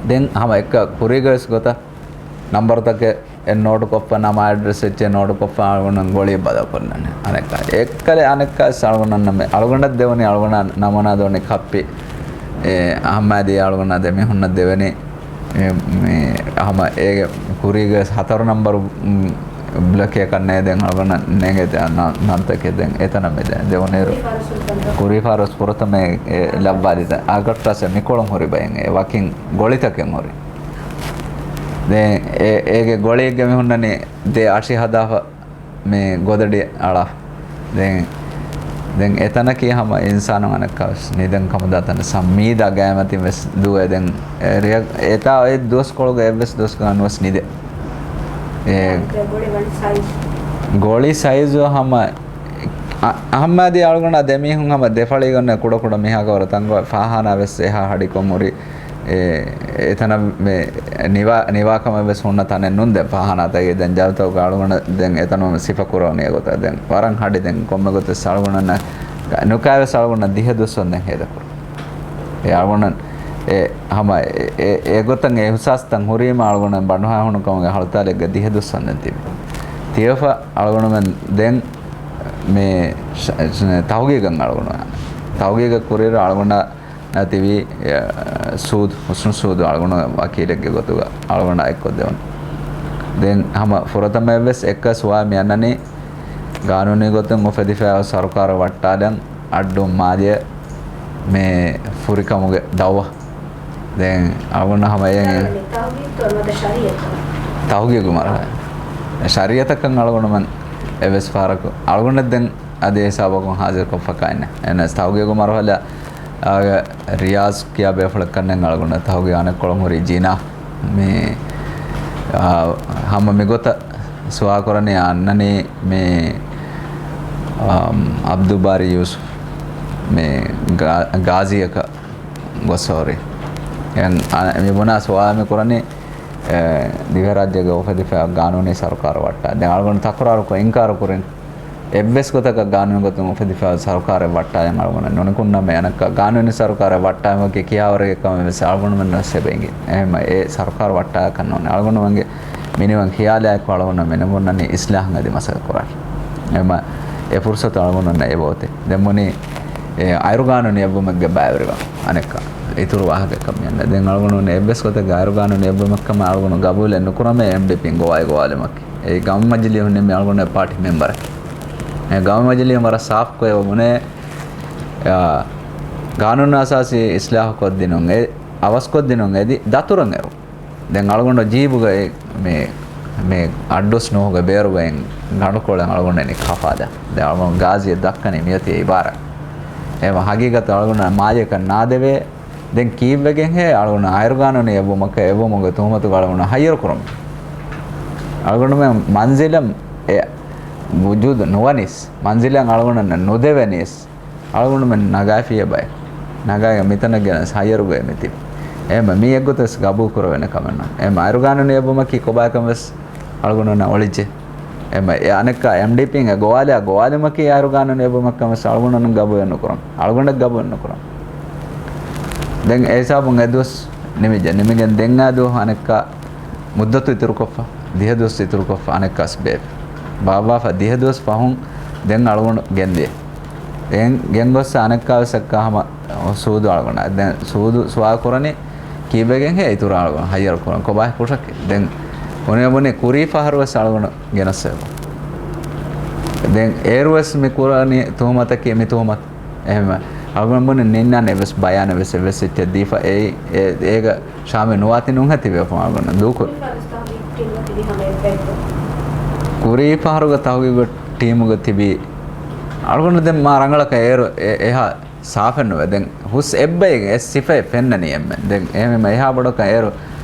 ދެން ހަމަ އެއްކަ ކުރީގަވެސް ގޮތަށް ނަންބަރުތަކެއް އެ ނޯޓުކޮށްފަ ނަމާ އެޑްރެސް އެއްޗެއް ނޯޓުކޮށްފަ އަޅުގަނޑަށް ގޮޅި ބަދަލުކޮށްލަން އަނެއްކާ. އެއްކަލެ އަނެއްކާ އަޅުގަނޑަށް ނަމެ-، އަޅުގަނޑަށް ދެވުނީ އަޅުގަނޑަށް ނަމޫނާ ދެވުނީ ކައްޕި. އެ އަހައްމާދީ އަޅުގަނޑާ ދެމީހުންނަށް ދެވެނީ. އެ، މި، ހަމަ އޭގެ ކުރީގެ ހަތަރު ނަންބަރު، މް، ބްލޮކެއް ކަންނޭ ދެން އަޅުގަނޑަށް ނޭނގޭ ތެ-، ނަ-، ނަންތަކެއް ދެން އެތަނަށް މި ދެ-، ދެވުނީރު. ކުރީފާރުސް ފުރަތަމަ އެ ލައްވާލި ދެ-، އަގަށްޓަސް މިކޮޅުން ހުރި ބައެއް އެ ވަކިން ގޮޅިތަކެއް ހުރި. ދެން އެ-، އޭގެ ގޮޅިއެއްގެ މި ހުންނަނީ ދެ އަށި ހަދާފަ މި ގޮދަޑި އަޅާ. ދެން، ދެން އެތަނަކީ ހަމަ އިންސާނު އަނެއްކާވެސް ނިދަން ކަމުދާ ތަނެއް. ސަމީދާ ގާމަތިން ވެސް ދުވެ ދެން އެ ރެ-، އެތާ އެ ދުވަސްކޮޅުގަ އެއްވެސް ދުވަސް ގާނުވެސް ނިދެ. އެ ގޮޅި ސައިޒު ހަމަ އަ-، އަހައްމާދީ އަޅުގަނޑާ ދެމީހުން ހަމަ ދެފަޅީގަ ކުޑަކުޑަ މިހާގަވަރަށް ތަންކޮޅެއް ފާހާނާ ވެސް އެހާ ހަޑިކޮށް ހުރި. އެ، އެތަނަށް މެ ނިވާ، ނިވާކަމެއް ވެސް ހުންނަ ތަނެއް ނޫން. ދެން ފާހާނާތަކީ ދެން ޖަލްތަކުގަ އަޅުގަނޑަށް ދެން އެތަނުން ސިފަ ކުރެވުނީ އެގޮތަށް. ދެން ވަރަށް ހަޑި ދެން ކޮންމެ ގޮތެއް އަޅުގަނޑަށް ނުކާވެސް އަޅުގަނޑަށް ދިހަ ދުވަސް ވަންދެން ހޭދަކުރު. އެ އަޅުގަނޑަށް އެ ހަމަ އެ، އެ، އެގޮތަށް އެ އިހުސާސްތައް ހުރީމަ އަޅުގަނޑަށް ބަނޑުހާ ހުނުކަމުގެ ހަޅުތާލެއްގަ ދިހަ ދުވަސް ވަންދެން ތިބި. ތިޔަފަ އަޅުގަނޑުމެން ދެން މި ޝަ-، ޝަ-، ތަހުގީގަށް އަޅުގަނޑު ތަހުގީގަށް ކުރިއިރު އަޅުގަނޑަށް ތިބީ، އެ، ސޫދު، ޙުސްނު ސޫދު އަޅުގަނޑު ވަކީލެއްގެ ގޮތުގަ އަޅުގަނޑަށް އެއްކޮށްދެވުނު. ދެން ހަމަ ފުރަތަމައެއްވެސް އެއްކަސް ވާ މި އަންނަނީ ގާނޫނީ ގޮތުން އުފެދިފައި ސަރުކާރަށް ވައްޓާލަން އައްޑޫ މާލެ މި ފުރިކަމުގެ ދައުވާ. ދެން އަޅުގަނޑު ހަމަ އެ ތަހުގީގު މަރުހަލާ. ޝަރީއަތަކަށް އަޅުގަނޑުމެން އެއްވެސް ފަހަރަކު އަޅުގަނޑަށް ދެން އަދި ހިސާބަކުން ހާޒިރުކޮށްފަކާ އިންނަ. އެން އެސް ތަހުގީގު މަރުހަލާ، އާ، ރިޔާޒް ކިޔާ ބޭފުޅެއް ކަންނެން އަޅުގަނޑަށް ތަހުގީގު އަނެއްކޮޅުން ހުރީ ޖީނާ. މި، އާ، ހަމަ މިގޮތަށް ސުވާ ކުރަނީ އަންނަނީ މި، އާ، އަބްދުލް ބާރީ ޔޫސުފް މި ގާ-، ގާޒީއަކަށް ގޮސް ހުރި. އެން، އާ، މި ބުނާ ސުވާލު މި ކުރަނީ، އެ، ދިވެހިރާއްޖޭގަ އުފެދިފައި ގާނޫނީ ސަރުކާރު ވައްޓާ. ދެން އަޅުގަނޑު ތަކުރާރުކޮށް އިންކާރު ކުރިން. އެއްވެސް ގޮތަކަށް ގާނޫނީ ގޮތުން އުފެދިފައި ސަރުކާރެއް ވައްޓާލަން އަޅުގަނޑަށް ނުނިކުންނަމޭ. އަނެއްކާ ގާނޫނީ ސަރުކާރެއް ވައްޓާލުމަކީ ކިހާވަރެއްގެ ކަމެއް ވެސް އަޅުގަނޑުމެންނަށް ވެސް އެބަ އެނގޭ. އެހެންމަ އެ ސަރުކާރު ވައްޓާލާކަށް ނޫން. އަޅުގަނޑުމެންގެ މިނިވަން ޚިޔާލާއެކު އަޅުގަނޑު މިނިވަން އިސްލާހުން އަދި މަސައްކަތް ކުރާށި. އެހެންމަ އެ ފުރުސަތު އަޅުގަނޑުމެންނަށް އެބައޮތޭ. ދެން ބުނީ އެ އައިރުގާނޫނީ އެއްވުމެއްގެ ބައިވެރިވާ އަނެއްކާ. އިތުރު ވާހަކައެއް ކަމެއް ނެތް. ދެން އަޅުގަނޑު އެއްވެސް ގޮތެއްގަ އައިރުގާނޫނީ އެއްވުމެއްކަމަށް އަޅުގަނޑު ގަބޫލެއް ނުކުރަމޭ އެމްޑީޕީން ގޮވާލި ގޮވާލުމަކީ. އެ ގައުމު މަޖިލީހުން ނިންމީ އަޅުގަނޑު ޕާޓީ މެމްބަރެއް. އެ ގައުމު މަޖިލީހުން ވަރަށް ސާފުކޮށް އެބަ ބުނޭ، އާ، ގާނޫނު އަސާސީ އިސްލާހު ކޮށްދިނުން އެ، އަވަސްކޮށްދިނުން އެދި ދަތުރަށް އެރު. ދެން އަޅުގަނޑު ޖީބުގައި މި، މި އައްޑޫސް ނޫހުގެ ބޭރުގައި ގަނޑުކޮޅެއް އަޅުގަނޑު އެނި ކަފާދާ. ދެން އަޅުގަނޑު ގާޒީއަށް ދައްކަނީ މިއޮތީ އިބާރާ. އެހެންމަ ހަގީގަތަށް އަޅުގަނޑު މާލެއަކަށް ނާދެވޭ، ދެން ކީއްވެގެންހޭ އަޅުގަނޑު އައިރުގާނޫނީ އެއްވުމަކަށް އެއްވުމުގެ ތުހުމަތުގަ އަޅުގަނޑު ހައްޔަރު ކުރަމުން؟ އަޅުގަނޑުމެން މަންޒިލަށް އެ ވުޖޫދު ނުވަނީސް، މަންޒިލަށް އަޅުގަނޑުމެން ނުދެވެނީސް، އަޅުގަނޑުމެން ނަގާފިޔޭ ބައެއް. ނަގާގެން މިތަނަށް ގެނަސް ހައްޔަރުގައި މިތިބި. އެހެންމަ މީ އެއްގޮތަސް ގަބޫލު ކުރެވޭނެ ކަމެއް ނޫން. އެހެންމަ އައިރުގާނޫނީ އެއްވުމަކީ ކޮބާކަން ވެސް އަޅުގަނޑުމެންނަށް އޮޅިއްޖެ. އެހެންމަ އެ އަނެއްކާ އެމްޑީޕީން އެ ގޮވާލާ ގޮވާލުމަކީ އައިރުގާނޫނީ އެއްވުމަކަން ވެސް އަޅުގަނޑުމެން ގަބޫލެއް ނުކުރަން. އަޅުގަނޑަށް ގަބޫލެއް ނުކުރަން. ދެން އެ ހިސާބުން އެ ދުވަސް ނިމިއްޖެ. ނިމިގެން ދެން އާ ދުވަހު އަނެއްކާ މުއްދަތު އިތުރުކޮށްފަ، ދިހަ ދުވަސް އިތުރުކޮށްފަ އަނެއްކާސް ބޭއްވި. ބާއްވާފަ ދިހަ ދުވަސް ފަހުން ދެން އަޅުގަނޑު ގެންދިޔަ. ދެން ގެންގޮއްސަ އަނެއްކާވެސް އެއްކާ ހަމަ ސޫދު އަޅުގަނޑަށް. ދެން ސޫދު ސުވާލު ކުރަނީ ކީއްވެގެންހޭ އިތުރު އަޅުގަނޑު ހައްޔަރު ކުރަން؟ ކޮބާ ކުށަކީ؟ ދެން އުނި ބުނި ކުރީ ފަހަރުވެސް އަޅުގަނޑު ގެނަސް އެބަ. ދެން އޭރުވެސް މި ކުރަނީ ތުހުމަތަކީ މި ތުހުމަތު. އެހެންވެ، އަޅުގަނޑު ބުނި ނިންނާނެ އެއްވެސް ބަޔާނެއް ވެސް އެއްވެސް އެއްޗެއް ދީފަ އެއީ، އެ، އޭގަ ޝާމިލް ނުވާތީ ނޫންހޭ ތިބޭފުޅުން އަޅުގަނޑު ދޫކުރި. ކުރީ ފަހަރުގެ ތަހުގީގު ޓީމުގަ ތިބީ އަޅުގަނޑު ދެން މާ ރަނގަޅަކަށް އޭރު އެ، އެހާ ސާފެއް ނުވޭ. ދެން ހުސް އެއްބައިގެ އެ ސިފައެއް ފެންނަނީ އެންމެ. ދެން އެހެންވީމަ އެހާ ބޮޑަކަށް އޭރު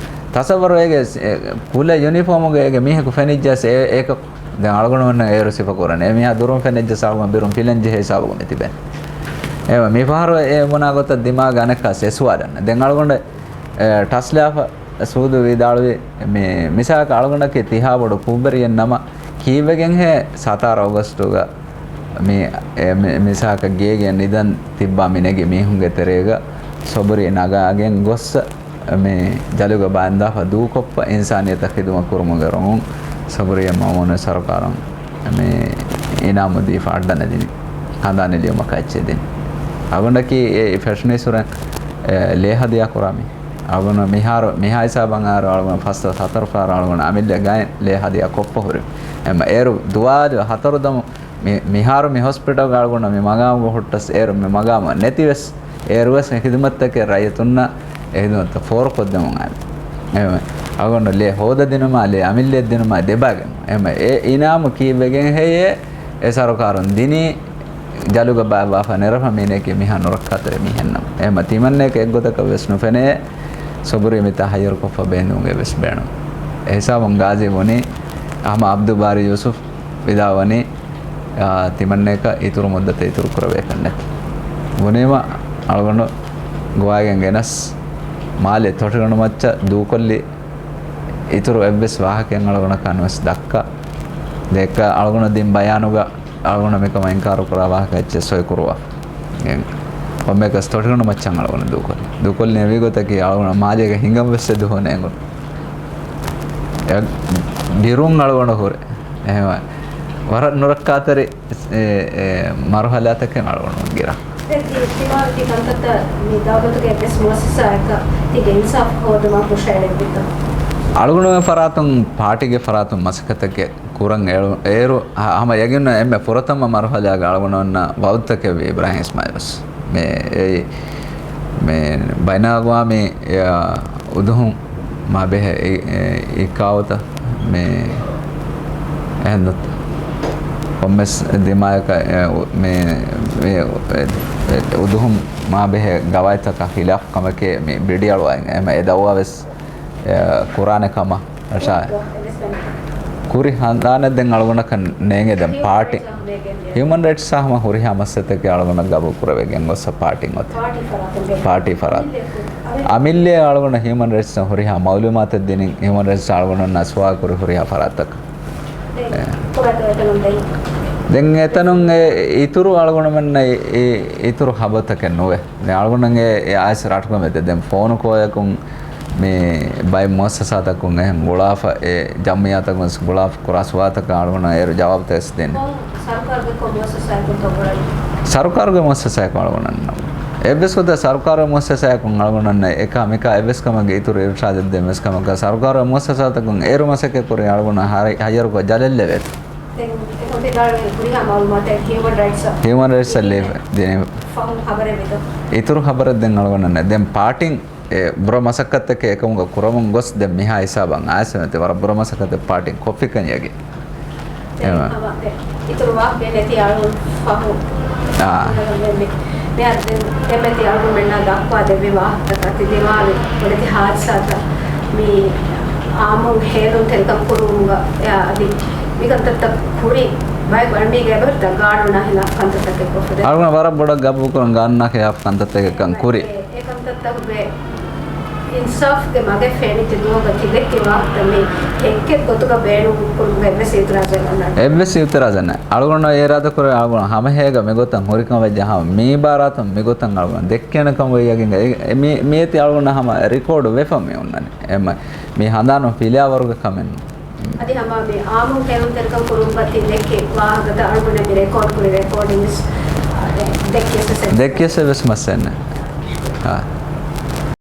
ތަސައްވަރު އޭގެ ސް-، އެ، ކުލަ ޔުނީފޯމުގަ އޭގެ މީހަކު ފެނިއްޖައަސް އެ، އޭކަ ދެން އަޅުގަނޑުމެންނަށް އޭރު ސިފަ ކުރަނީ. އެ މީހާ ދުރުން ފެނިއްޖައަސް އަޅުގަނޑު ބިރުން ފިލަން ޖެހޭ ހިސާބުގަ މި ތިބެނީ. އެ މި ފަހަރު އެ ބުނާ ގޮތަށް ދިމާގަ އަނެއްކާސް އެ ސުވާލެއް. ދެން އަޅުގަނޑު، އެ، ޓަސްލާފަ ސޫދު ވިދާޅުވި މި މިސާލަކަށް އަޅުގަނޑަކީ ތިހާ ބޮޑު ކުށްވެރިއެއް ނަމަ، ކީއްވެގެންހޭ ސަތާރަ އޮގަސްޓުގަ މި، އެ، މި، މިސާލަކަށް ގޭގެ ނިދަން ތިއްބާ މި ނެގި މީހުންގެ ތެރޭގަ ސޮބުރީ ނަގާގެން ގޮއްސަ މި ޖަލުގަ ބާންދާފަ ދޫކޮށްފަ އިންސާނިއްޔަތަށް ޚިދުމަތް ކުރުމުގެ ރޮނގުން ސޮބުރީ މައުމޫނު ސަރުކާރުން މި އިނާމު ދީފަ އައްޑަން ދިނީ. ކަނދާނެ ލިޔުމަކާ އެއްޗެއް ދިނީ. އަޅުގަނޑަކީ އެ ފެށުނީސް ހުރެން، އެ، ލޭ ހަދިޔާ ކުރާ މީ. އަޅުގަނޑު މިހާރު، މިހާ ހިސާބަށް އަހަރު އަޅުގަނޑު ފަސް ދުވަސް ހަތަރު ފަހަރު އަޅުގަނޑު އަމިއްލަ ގާތް ލޭ ހަދިޔާ ކޮށްފަ ހުރި. އެމަ އޭރު ދުވާލު ހަތަރު ދަމު މި، މިހާރު މި ހޮސްޕިޓަލްގަ އަޅުގަނޑު މި މަގާމުގަ ހުއްޓަސް އޭރު މި މަގާމު ނެތިވެސް، އޭރުވެސް މި ޚިދުމަތްތަކެއް ރައްޔިތުންނަށް އެ ޚިދުމަތްތައް ފޯރުކޮށްދެމުން އައި. އެ، އަޅުގަނޑު ލޭ ހޯދަދިނުމާ، ލޭ އަމިއްލައަށް ދިނުމާ ދެބާގެން. އެމަ އެ އިނާމު ކީއްވެގެން ހެއްޔޭ އެ ސަރުކާރުން ދިނީ؟ ޖަލުގަ ބާއްވާފަ ނެރެފަ މީނައަކީ މިހާ ނުރައްކާތެރި މީހެއްނަމަ. އެމަ ތިމަންނައަކަށް އެއްގޮތަކަށް ވެސް ނުފެނޭ، ސޮބުރީ މިތާ ހައްޔަރުކޮށްފަ ބޭނުންގެ ވެސް ބޭނުން. އެ ހިސާބުން ގާޒީ ވުނީ ހަމަ އަބްދުލް ބާރީ ޔޫސުފް ވިދާޅުވަނީ، އާ، ތިމަންނައަކަށް އިތުރު މުއްދަތެއް އިތުރު ކުރެވޭކަށް ނެތް. ވުނީމަ އަޅުގަނޑު ގޮވާގެން ގެނަސް މާލެ ތޮޓިގަނޑު މައްޗަށް ދޫކޮށްލި އިތުރު އެއްވެސް ވާހަކައެއް އަޅުގަނޑަކަށް ނުވެސް ދައްކާ. ދެއްކާ އަޅުގަނޑު ދިން ބަޔާނުގަ އަޅުގަނޑު މިކަމަށް އިންކާރު ކުރާ ވާހަކަ އެއްޗެއް ސޮއި ކުރުވާ. އެ، ކޮންމެއަކަސް ތޮޓިގަނޑު މައްޗަށް އަޅުގަނޑު ދޫކޮށްލި. ދޫކޮށްލި ނެވި ގޮތަކީ އަޅުގަނޑު މާލޭގަ ހިނގަން ވެސް އެދުވަހު ނޭނގުނު. އެ، ބިރުން އަޅުގަނޑު ހުރެ. އެހެންވެ، ވަރަށް ނުރައްކާތެރި އެ، އެ، މަރުހަލާތަކެއް އަޅުގަނޑު ގިރާ. ދެން ތި، ތިމާ ތި ކަންތައްތައް މި ދައުލަތުގެ އެއްވެސް މުއައްސަސާއަކަށް ތިގެ އިންސާފު ހޯދުމަށް ހުށައެޅެއްވިތަ؟ އަޅުގަނޑުމެން ފަރާތުން ޕާޓީގެ ފަރާތުން މަސައްކަތެއް ކުރަން އޭރު، އޭރު ހަ-، ހަމަ ޔަގީން އެންމެ ފުރަތަމަ މަރުހަލާގަ އަޅުގަނޑުމެންނަށް ވައުދުތަކެއްވި އިބްރާހިމް އިސްމާއިލް ވެސް. މި، އެއީ، މި ބައިނަލްއަގްވާމީ، އެ، އުދުހުން މާބެހޭ އި-، އި-، އިއްކާވަތަ މި އެހެން ދޮއްތަ؟ ކޮންމެސް ދިމާޔަކަށް އެ، އު-، މި، މި އެ، އެ، އުދުހުން މާބެހޭ ގަވާއިދުތަކާ ޚިލާފު ކަމެކޭ މި ބިޑިއަޅުވާ އެމަ އެ ދައުވާ ވެސް، އެ، ކުރާނެ ކަމަށް އަށާ. ކުރި ހަނދާނެއް ދެން އަޅުގަނޑަކަށް ނޭނގެ ދެން ޕާޓީ. ހިއުމަން ރައިޓްސްއާ ހަމަ ހުރިހާ މައްސަލަތަކެއް އަޅުގަނޑަށް ގަބޫލު ކުރެވިގެން ގޮއްސަ ޕާޓީން އޮތީ. ޕާޓީ ފަރާތުން. ޕާޓީ ފަރާތުން. އަމިއްލައަށް އަޅުގަނޑަށް ހިއުމަން ރައިޓްސް ހުރިހާ މައުލޫމާތެއް ދިނިން، ހިއުމަން ރައިޓްސް އަޅުގަނޑުންނާ ސުވާލު ކުރި ހުރިހާ ފަރާތަކަށް. ދެން އެ. ކޮބާތޯ އެތަނުން ދެން؟ ދެން އެތަނުން އެ އިތުރު އަޅުގަނޑުމެންނަށް އެ، އެ އިތުރު ޚަބަރުތަކެއް ނުވޭ. ދެން އަޅުގަނޑުމެން އެ، އެ އައިސް ރަށުގަ މެދެ ދެން ފޯނު ކޯލަކުން މި ބައެއް މުއައްސަސާތަކުން އެހެން ގުޅާފަ، އެ ޖަމްޢިއްޔާތަކުން ވެސް ގުޅާފަ ކުރާ ސުވާލުތަކަށް އަޅުގަނޑު އޭރު ޖަވާބުތައް ވެސް ދެން. ސަރުކާރުގެ ކޮން މުއައްސަސާއަކުންތޯ ގުޅަނީ؟ ސަރުކާރުގެ މުއައްސަސާއަކުން އަޅުގަނޑަށް ނަމަ. އެއްވެސް ގޮތެއް ސަރުކާރުގެ މުއައްސަސާއަކުން އަޅުގަނޑަށް އެކާ މިކާ އެއްވެސް ކަމެއްގެ އިތުރު އިރުޝާދެއް ދޭން ވެސް ކަމަކަށް ސަރުކާރުގެ މުއައްސަސާތަކުން އޭރު މަސައްކަތް ކުރި އަޅުގަނޑަށް ހަ-، ހައްޔަރުކޮށް ޖަލަށް ލެވޭތޯ؟ ދެން އެކަމަކު ދާޅުވެ ހުރިހާ މައުލޫމާތެއް ހިއުމަން ރައިޓްސްއަށް، ހިއުމަން ރައިޓްސްއަށް ލިޔެ ދިނީ. ފަހުން ޚަބަރެއް ވިތޯ؟ އިތުރު ޚަބަރެއް ދެން އަޅުގަނޑަށް ނެތް. ދެން ޕާޓީން އެ ބުރަ މަސައްކަތްތަކެއް އެކަމުގަ ކުރަމުން ގޮސް ދެން މިހާ ހިސާބަށް އައިސް ނެތި ވަރަށް ބުރަ މަސައްކަތެއް ޕާޓީން ކޮށްފިކަން ޔަގީން. އެ، އެ، ހަމަ ދެ އިތުރު ވާހަކައެއް ނެތި އަޅުން ފަހު. އާ. އަންނަގަން ވެންނެ. މިހާރު ދެން އެމެތި އަޅުގަނޑުމެންނާ ދައްކާ ދެއްވި ވާހަކަތަކަށް އަތި ދިމާވި ބޮޑެތި ހާދިސާތައް މި އާއްމު ހޭލުންތެރިކަން ކުރުމުގަ އަދި މި ކަންތައްތައް ކުރި ބަޔަކު އަޅުގަނޑުމީގެ އެބަހުރިތަ ގާނޫނާ ހިލާފު ކަންތައްތަކެއް ކޮށްފަ ދެ. އަޅުގަނޑު ވަރަށް ބޮޑަށް ގަބޫލުކުރަން ގާނޫނާ ހިލާފު ކަންތައްތަކެއްކަން ކުރި. އެ، އެ ކަންތައްތަކުގެ އިންސާފްގެ މަގެއް ފެނިއްޖެ ދުވަހުގަ ތި ދެއްކި ވާހަކަ މި ހެއްކެއް ގޮތުގަ ބޭނުން ކުރުމުގަ އެއްވެސް އިއުތިރާޒެއް އޮންނާނެ. އެއްވެސް އިއުތިރާޒެއް ނެތް. އަޅުގަނޑު އިރާދަކުރޭ އަޅުގަނޑު ހަމަހޭގަ މިގޮތަށް ހުރިކަމަށް ވެއްޖެ ހަމަ މީ ބާރާތުން މިގޮތަށް އަޅުގަނޑު ދެއްކޭނެ ކަމަށް ވެއްޔަގެން އެ، އެ، މީ، މީތި އަޅުގަނޑު ހަމަ ރެކޯޑު ވެފަ މި އޮންނަނީ. އެ މަ-، މީ ހަނދާނު ފިލާވަރުގެ ކަމެއް ނޫން. އަދި ހަމަ މި އާއްމު ހޭލުންތެރިކަން ކުރުމުގަ ތި ދެއްކި ވާހަކަތައް އަޅުގަނޑަށް މި ރެކޯޑް ކުރި ރެކޯޑިންގްސް، އާ، ދެ-، ދެއްކިޔަސް ވެސް އެއް ދެއްކިޔަސް ވެސް މައްސަލައެއް ނެތް. އާ.